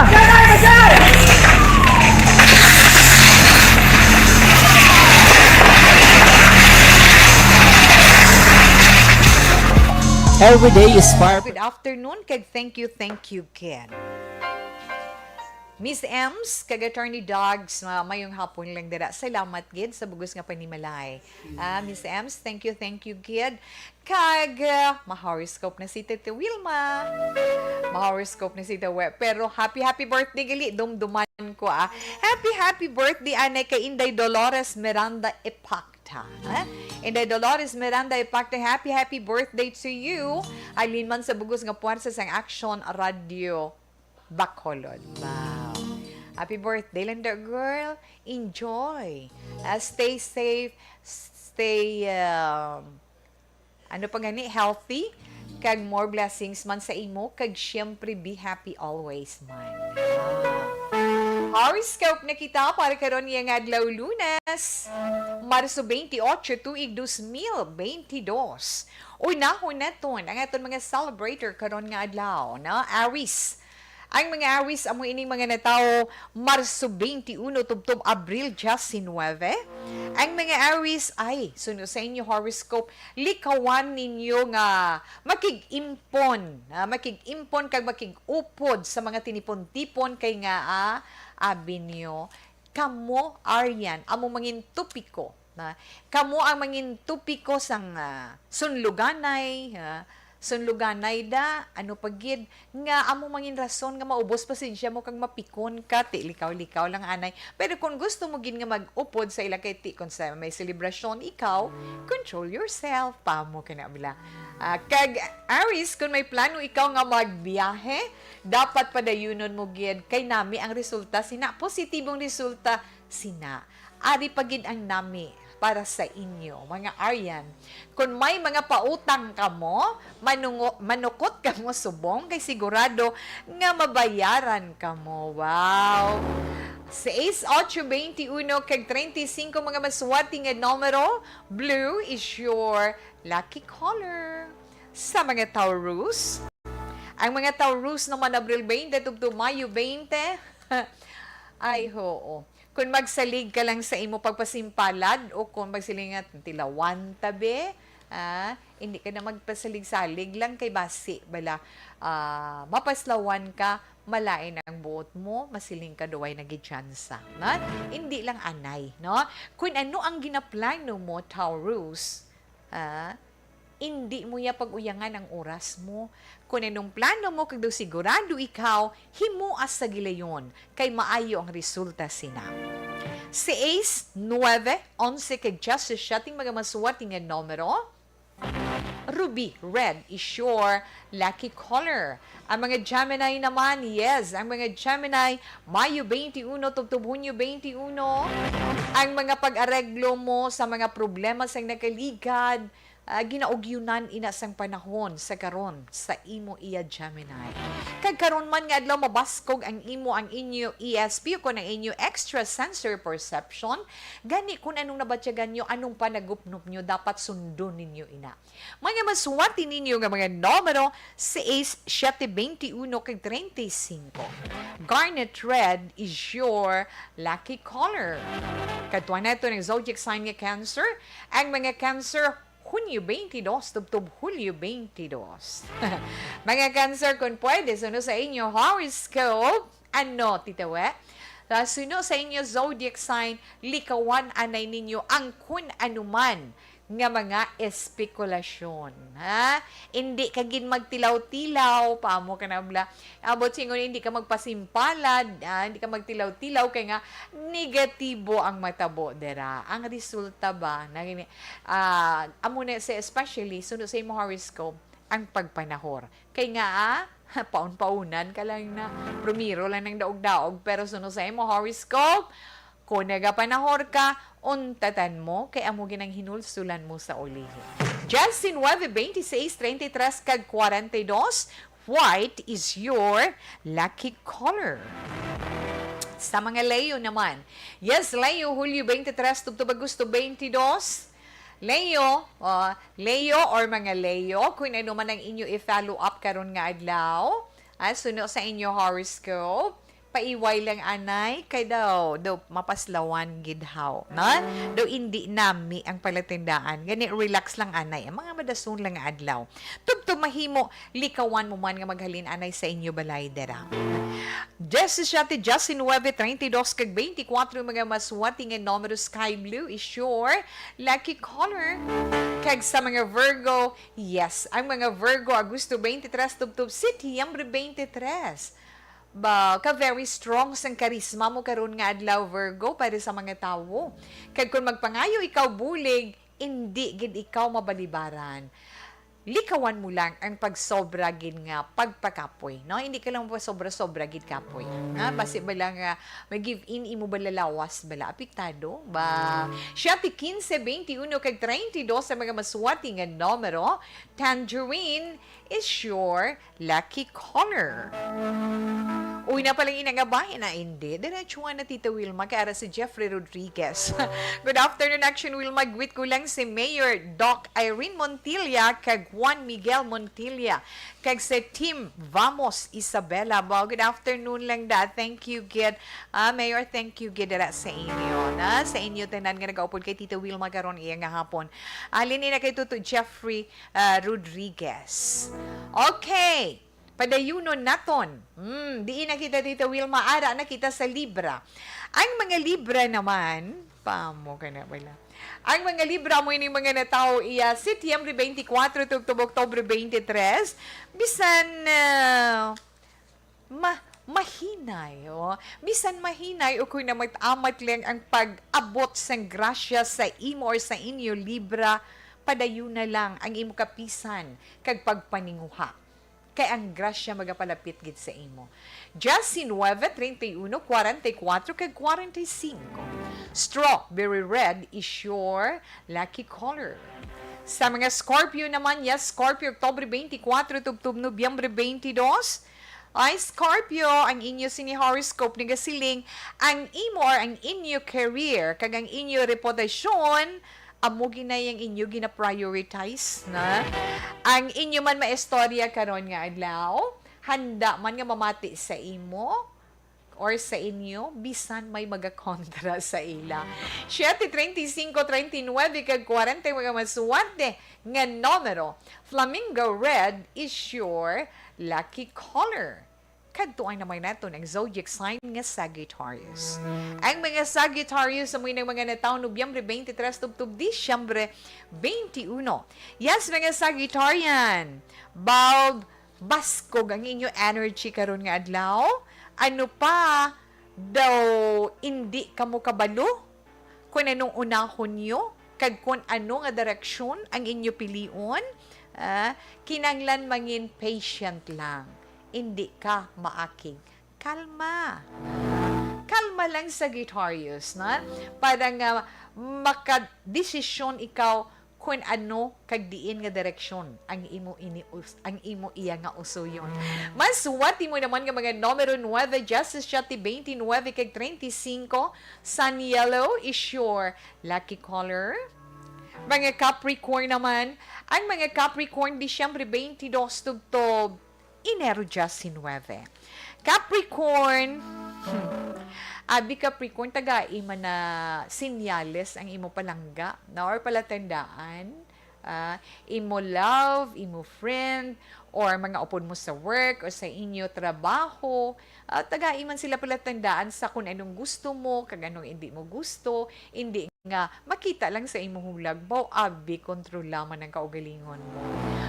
Every day is fire. Good afternoon, kag thank you, thank you, kid. Miss Ems, kag Attorney Dogs, ma-, mayong hapon lang dira. Salamat gid sa bugos nga panimalay. Ah, Miss Ems, thank you, thank you gid. Kag, ah, ma-horoscope na si Tete Wilma. Ma-horoscope na si Tete Wi-, pero happy, happy birthday gali, dumduman ko, ah. Happy, happy birthday, anay kay Inday Dolores Miranda Epacta. Ah, Inday Dolores Miranda Epacta, happy, happy birthday to you. Halin man sa bugos nga puwersa sang Action Radio Bacolod. Wow. Happy birthday, Linda girl. Enjoy. Uh, stay safe. S-, stay, um, ano pa gani? Healthy. Kag more blessings man sa imo. Kag syempre, be happy always man. Wow. Horoscope na kita para karon nga adlaw, Lunes, Marso twenty-eight, tuig dos mil twenty-dos. Unahon naton ang aton mga celebrator karon nga adlaw, no? Aries. Ang mga Aries, amo ining mga natawo Marso twenty-one tubtob Abril diecinuebe. Ang mga Aries ay, suno sa inyo horoscope, likawan ninyo nga makig-impon, ah, makig-impon kag makig-upod sa mga tinipon-tipon kay nga, ah, abi niyo, kamo, Arian, amo mangin topiko na, kamo ang mangin topiko sang, ah, sunluganay, ah, sunluganay da, ano pa gid, nga amo mangin rason nga maubos pasensya mo kag mapikon ka, ti likaw-likaw lang anay. Pero kung gusto mo gid nga mag-upod sa ila kay ti, kung sa may selebrasyon ikaw, control yourself, pamo ka na bala. Ah, kag Aries, kung may plano ikaw nga magbiyahe, dapat padayunon mo gid kay nami ang resulta sina, positibong resulta sina. Ari pa gid ang nami para sa inyo, mga Arian. Kung may mga pautang kamo, manungo-, manukot kamo subong kay sigurado nga mabayaran kamo. Wow! Seis, ocho, twenty-uno kag treinta y cinco, mga maswerte nga numero. Blue is your lucky color. Sa mga Taurus, ang mga Taurus naman Abril twenty tubtob Mayo twenty. Ay, oo. Kung magsalig ka lang sa imo pagpasimpalad o kung magsiling nga tilawan ta be, ah, hindi ka na magpasalig-salig lang kay basi bala, ah, mapaslawan ka, malain ang buot mo, masiling ka daw ay nagitsansa. Na? Hindi lang anay, no? Kung ano ang ginaplano mo, Taurus, ah, indi mo ya pag-uyangan ang oras mo. Kung anong plano mo kag daw sigurado ikaw, himoa sa gilayon, kay maayo ang resulta sina. Seis, nuebe, onse kag diyasisiete ang mga maswerte nga numero. Ruby, red is your lucky color. Ang mga Gemini naman, yes, ang mga Gemini, Mayo twenty-uno tubtob Hunyo twenty-uno. Ang mga pag-areglo mo sa mga problema sa nakaligad, ah, ginaugyunan ina sang panahon sa karon sa imo iya Gemini. Kag karon man nga adlaw mabaskog ang imo, ang inyo E S P o kon ang inyo extrasensory perception, gani kung anong nabatyagan nyo, anong panagupnop nyo, dapat sundon ninyo ina. Mga maswerte ninyo nga mga numero, seis, siyete, twenty-uno kag treinta y cinco. Garnet red is your lucky color. Kadtuan nato ang zodiac sign nga Cancer. Ang mga Cancer, Hunyo twenty-dos tubtob Hulyo twenty-dos. Mga Cancer, kung pwede, suno sa inyo horoscope. Ano, Tita We? Sa suno sa inyo zodiac sign, likawan anay ninyo ang kun anuman nga mga espekulasyon, ha? Indi ka gid magtilaw-tilaw, paamo ka na bla. Abot singon, hindi ka magpasimpalad, ah, hindi ka magtilaw-tilaw kay nga negatibo ang matabo dira. Ang resulta ba na gini, ah, amo na sa, especially suno sa imo horoscope, ang pagpanahor. Kay nga, ah, paun-paunan ka lang na. Primero lang nang daog-daog, pero suno sa imo horoscope, kung nagapanahor ka, untatan mo, kay amo ginang hinulsulan mo sa ulihi. Justin nueve, twenty-seis, treinta y tres, kag cuarenta y dos, white is your lucky color. Sa mga Leo naman, yes, Leo, Hulyo twenty-tres tubtob Agosto twenty-dos. Leo, ah, Leo or mga Leo, kung ano man ang inyo i-follow up karon nga adlaw, ah, suno sa inyo horoscope, paiway lang anay, kay daw, daw mapaslawan gid haw, no? Daw indi nami ang palatindaan. Gani, relax lang anay. Ang mga madason lang nga adlaw. Tubtob mahimo, likawan mo man nga maghalin anay sa inyo balay dira. Diyesisiete, diyasinuebe, treinta y dos, kag twenty-four, mga maswerte nga numero, sky blue is your lucky color. Kag sa mga Virgo, yes, ang mga Virgo, Agosto twenty-three tubtob Setyembre twenty-three. Ba, ka very strong sang karisma mo karon nga adlaw, Virgo, para sa mga tawo. Kag kung magpangayo ikaw bulig, indi gid ikaw mabalibaran. Likawan mo lang ang pagsobra gid nga pagpakapoy, no? Hindi ka lang masobra-sobra gid kapoy. Ha? Basi bala nga may give in imo bala lawas bala apektado ba? Siete, quince, veintiuno, kag treinta y dos sa mga maswerte nga numero. Tangerine is your lucky color. Uy, na pala ina nga bahin na, hindi. Diretsuhan na, Tita Wilma, kay ara si Jeffrey Rodriguez. Good afternoon, Action Wilma. Greet ko lang si Mayor Doc Irene Montilla, kag Juan Miguel Montilla, kag si Team Vamos Isabela. Wow, good afternoon lang da. Thank you, gid. Ah, Mayor, thank you, gid, dira sa inyo, na? Sa inyo tanan nga nagaupod kay Tita Wilma karon iya nga hapon. Alin ina kay Tuto Jeffrey, ah, Rodriguez. Okay. Padayunon naton. Hmm, diin na kita, Tita Wilma? Ara na kita sa Libra. Ang mga Libra naman, pamo ka na wala. Ang mga Libra mo ining mga natawo iya Setyembre twenty-four tubtob Oktubre twenty-three, bisan, ah, ma-, mahinay, oh. Bisan mahinay o kung namat-amat lang ang pag-abot sang grasya sa imo or sa inyo, Libra, padayon na lang ang imo kapisan kag pagpaninguha. Kay ang grasya magapalapit gid sa imo. Diyes nuebe, treinta y uno, kwarenta y kuwatro, kag kwarenta y singko. Strawberry red is your lucky color. Sa mga Scorpio naman, yes, Scorpio, Oktubre twenty-four tubtob Nobyembre twenty-two. Ay, Scorpio, ang inyo sini horoscope nagasiling, ang imo or ang inyo career, kag ang inyo reputasyon, amo ginay ang inyo gina-prioritize, na? Ang inyo man maistorya karon nga adlaw, handa man nga mamati sa imo or sa inyo, bisan may magakontra sa ila. Siete, treinta y cinco, treinta y nueve, kag kwarenta, mga maswerte nga numero. Flamingo red is your lucky color. Kadtuan naman naton ang zodiac sign nga Sagittarius. Ang mga Sagittarius, amo ining mga natawo Nobyembre twenty-three tubtob Disyembre twenty-uno. Yes, mga Sagittarian, bulb, baskog ang inyo energy karon nga adlaw. Ano pa daw, indi kamo kabalo kon anong unahon nyo kag kon ano nga direksyon ang inyo pilion? Ah, kinahanglan mangin patient lang. Indi ka maakig. Kalma. Kalma lang, Sagittarius, na? Para nga makadesisyon ikaw kon ano kag diin nga direksyon ang imo ini us-, ang imo iya nga usuyon. Maswerte mo naman nga mga numero nuebe, diyes, siyete, twenty-nueve, kag treinta y cinco. Sun yellow is your lucky color. Mga Capricorn naman, ang mga Capricorn, Disyembre twenty-two tubtob Enero diyes nuebe. Capricorn, hmm, abi Capricorn, tagai man na sinyales ang imo palangga, na, or palatandaan, ah, imo love, imo friend, or mga upod mo sa work or sa inyo trabaho. Ah, tagai man sila palatandaan sa kung anong gusto mo, kag anong hindi mo gusto, hindi nga makita lang sa imo hulag, baw, abi, kontrola man ang kaugalingon mo.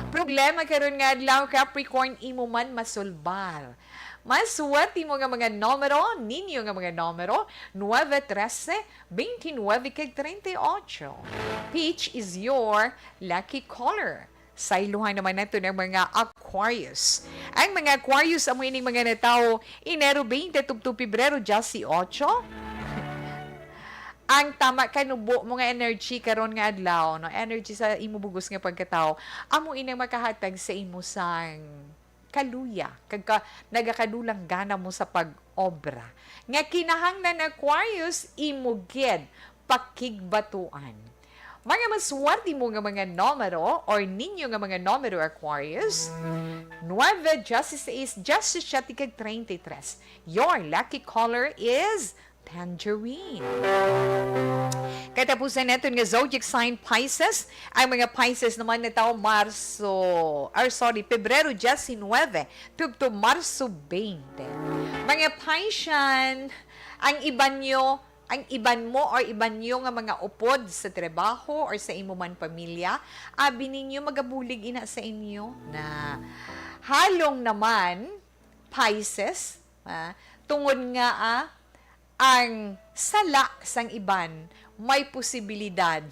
Problema karon nga adlaw, Capricorn, imo man masulbar. Maswerte mo nga mga numero, ninyo nga mga numero, nuebe, trese, twenty-nueve, kag treinta y ocho. Peach is your lucky color. Saylohan naman nato ng mga Aquarius. Ang mga Aquarius, amo ining mga natawo Enero twenty tubtob Pebrero diyes ocho. Ang tama kanubo mo nga energy karon nga adlaw, no? Energy sa imo bugos nga pagkatao, amo inang makahatag sa imo sang kaluya, kag ka, nagakadulang gana mo sa pag-obra. Nga kinahanglan, Aquarius, imo gid pakigbatuan. Mga maswerte mo nga mga numero, or ninyo nga mga numero, Aquarius, nuebe, diyes seis, diyes siyete, kag treinta y tres. Your lucky color is tangerine. Katapusan naton nga zodiac sign, Pisces. Ang mga Pisces naman natawo Marso, or sorry, Pebrero diyes nuebe tubtob Marso twenty. Mga Piscean, ang iban nyo, ang iban mo or iban nyo nga mga upod sa trabaho or sa imo man pamilya, abi ninyo magabulig ina sa inyo na halong naman, Pisces, ah, tungod nga, ah, ang sala sang iban may posibilidad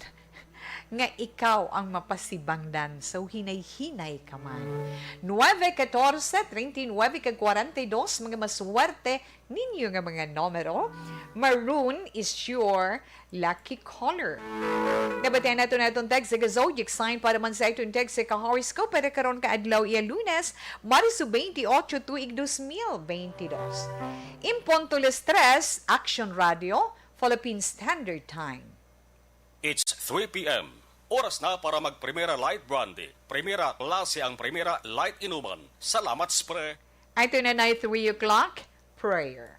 nga ikaw ang mapasibangdan. So, hinay-hinay ka man. Nuebe, katorse, treinta y nuebe, kag kwarenta y dos, mga maswerte ninyo nga mga numero. Maroon is your lucky color. Nabatian nato na itong text sa zodiac sign para man sa itong text sa ka-horoscope para karon ka adlaw iya Lunes, Marso twenty-eight, tuig dos mil bentidós. En punto las tres, Action Radio, Philippine Standard Time. It's three p.m. Oras na para mag Primera Light Brandy. Primera klase ang Primera Light Inuman. Salamat, spre. Ito na na three o'clock, prayer.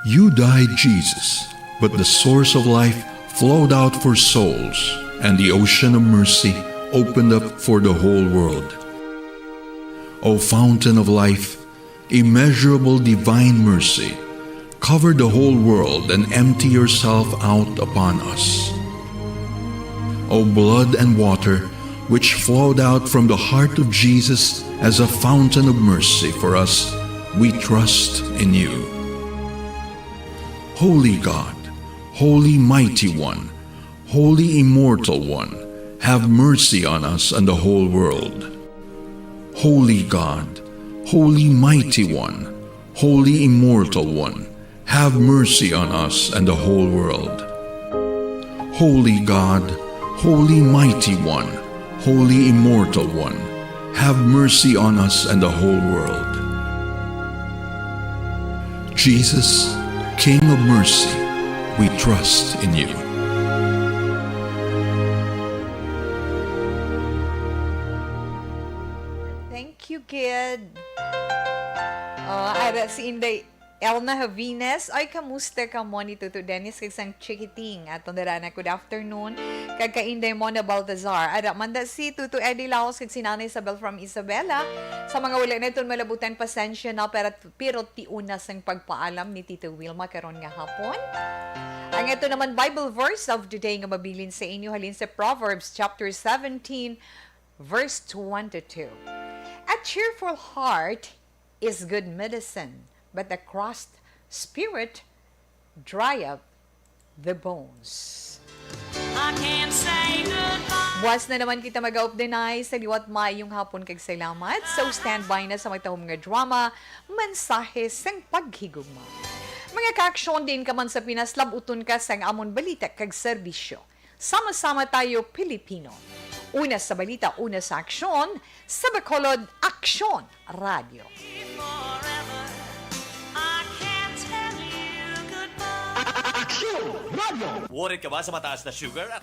You died, Jesus, but the source of life flowed out for souls, and the ocean of mercy opened up for the whole world. O fountain of life, immeasurable divine mercy, cover the whole world and empty yourself out upon us. O blood and water, which flowed out from the heart of Jesus as a fountain of mercy for us, we trust in you. Holy God, Holy Mighty One, Holy Immortal One, have mercy on us and the whole world. Holy God, Holy Mighty One, Holy Immortal One, have mercy on us and the whole world. Holy God, Holy Mighty One, Holy Immortal One, have mercy on us and the whole world. Jesus, King of mercy, we trust in you. Thank you, kid. Uh, ara si Inday Elna Javines. Ay, kamusta ka mo ni Tuto Dennis kag sang Chikiting? Aton dara na, good afternoon. Kag ka Inday Mona Baltazar. Ara, manda si Tuto Eddie Laos kag si Nanay Isabel from Isabela. Sa mga wala naton malabutan, pasensya na, pero, pero tiuna sang pagpaalam ni Tito Wilma karon nga hapon. Ang ito naman Bible verse of the day nga mabilin sa inyo halin sa Proverbs chapter seventeen, verse twenty-two. A cheerful heart is good medicine, but a crushed spirit dry up the bones. I can't say goodbye. Buwas na naman kita mag-updenay sa liwat, maayong hapon kag salamat. So, standby na sa matahom nga drama, mensahe sang paghigugma. Mga ka-aksyon, diin ka man sa Pinas, lab-uton ka sang amon balita kag serbisyo. Sama-sama tayo, Pilipino. Una sa balita, una sa aksyon, sa Bacolod, Aksyon Radyo. Forever. I can't tell you goodbye. Aksyon Radio! Worried ka ba sa mataas na sugar at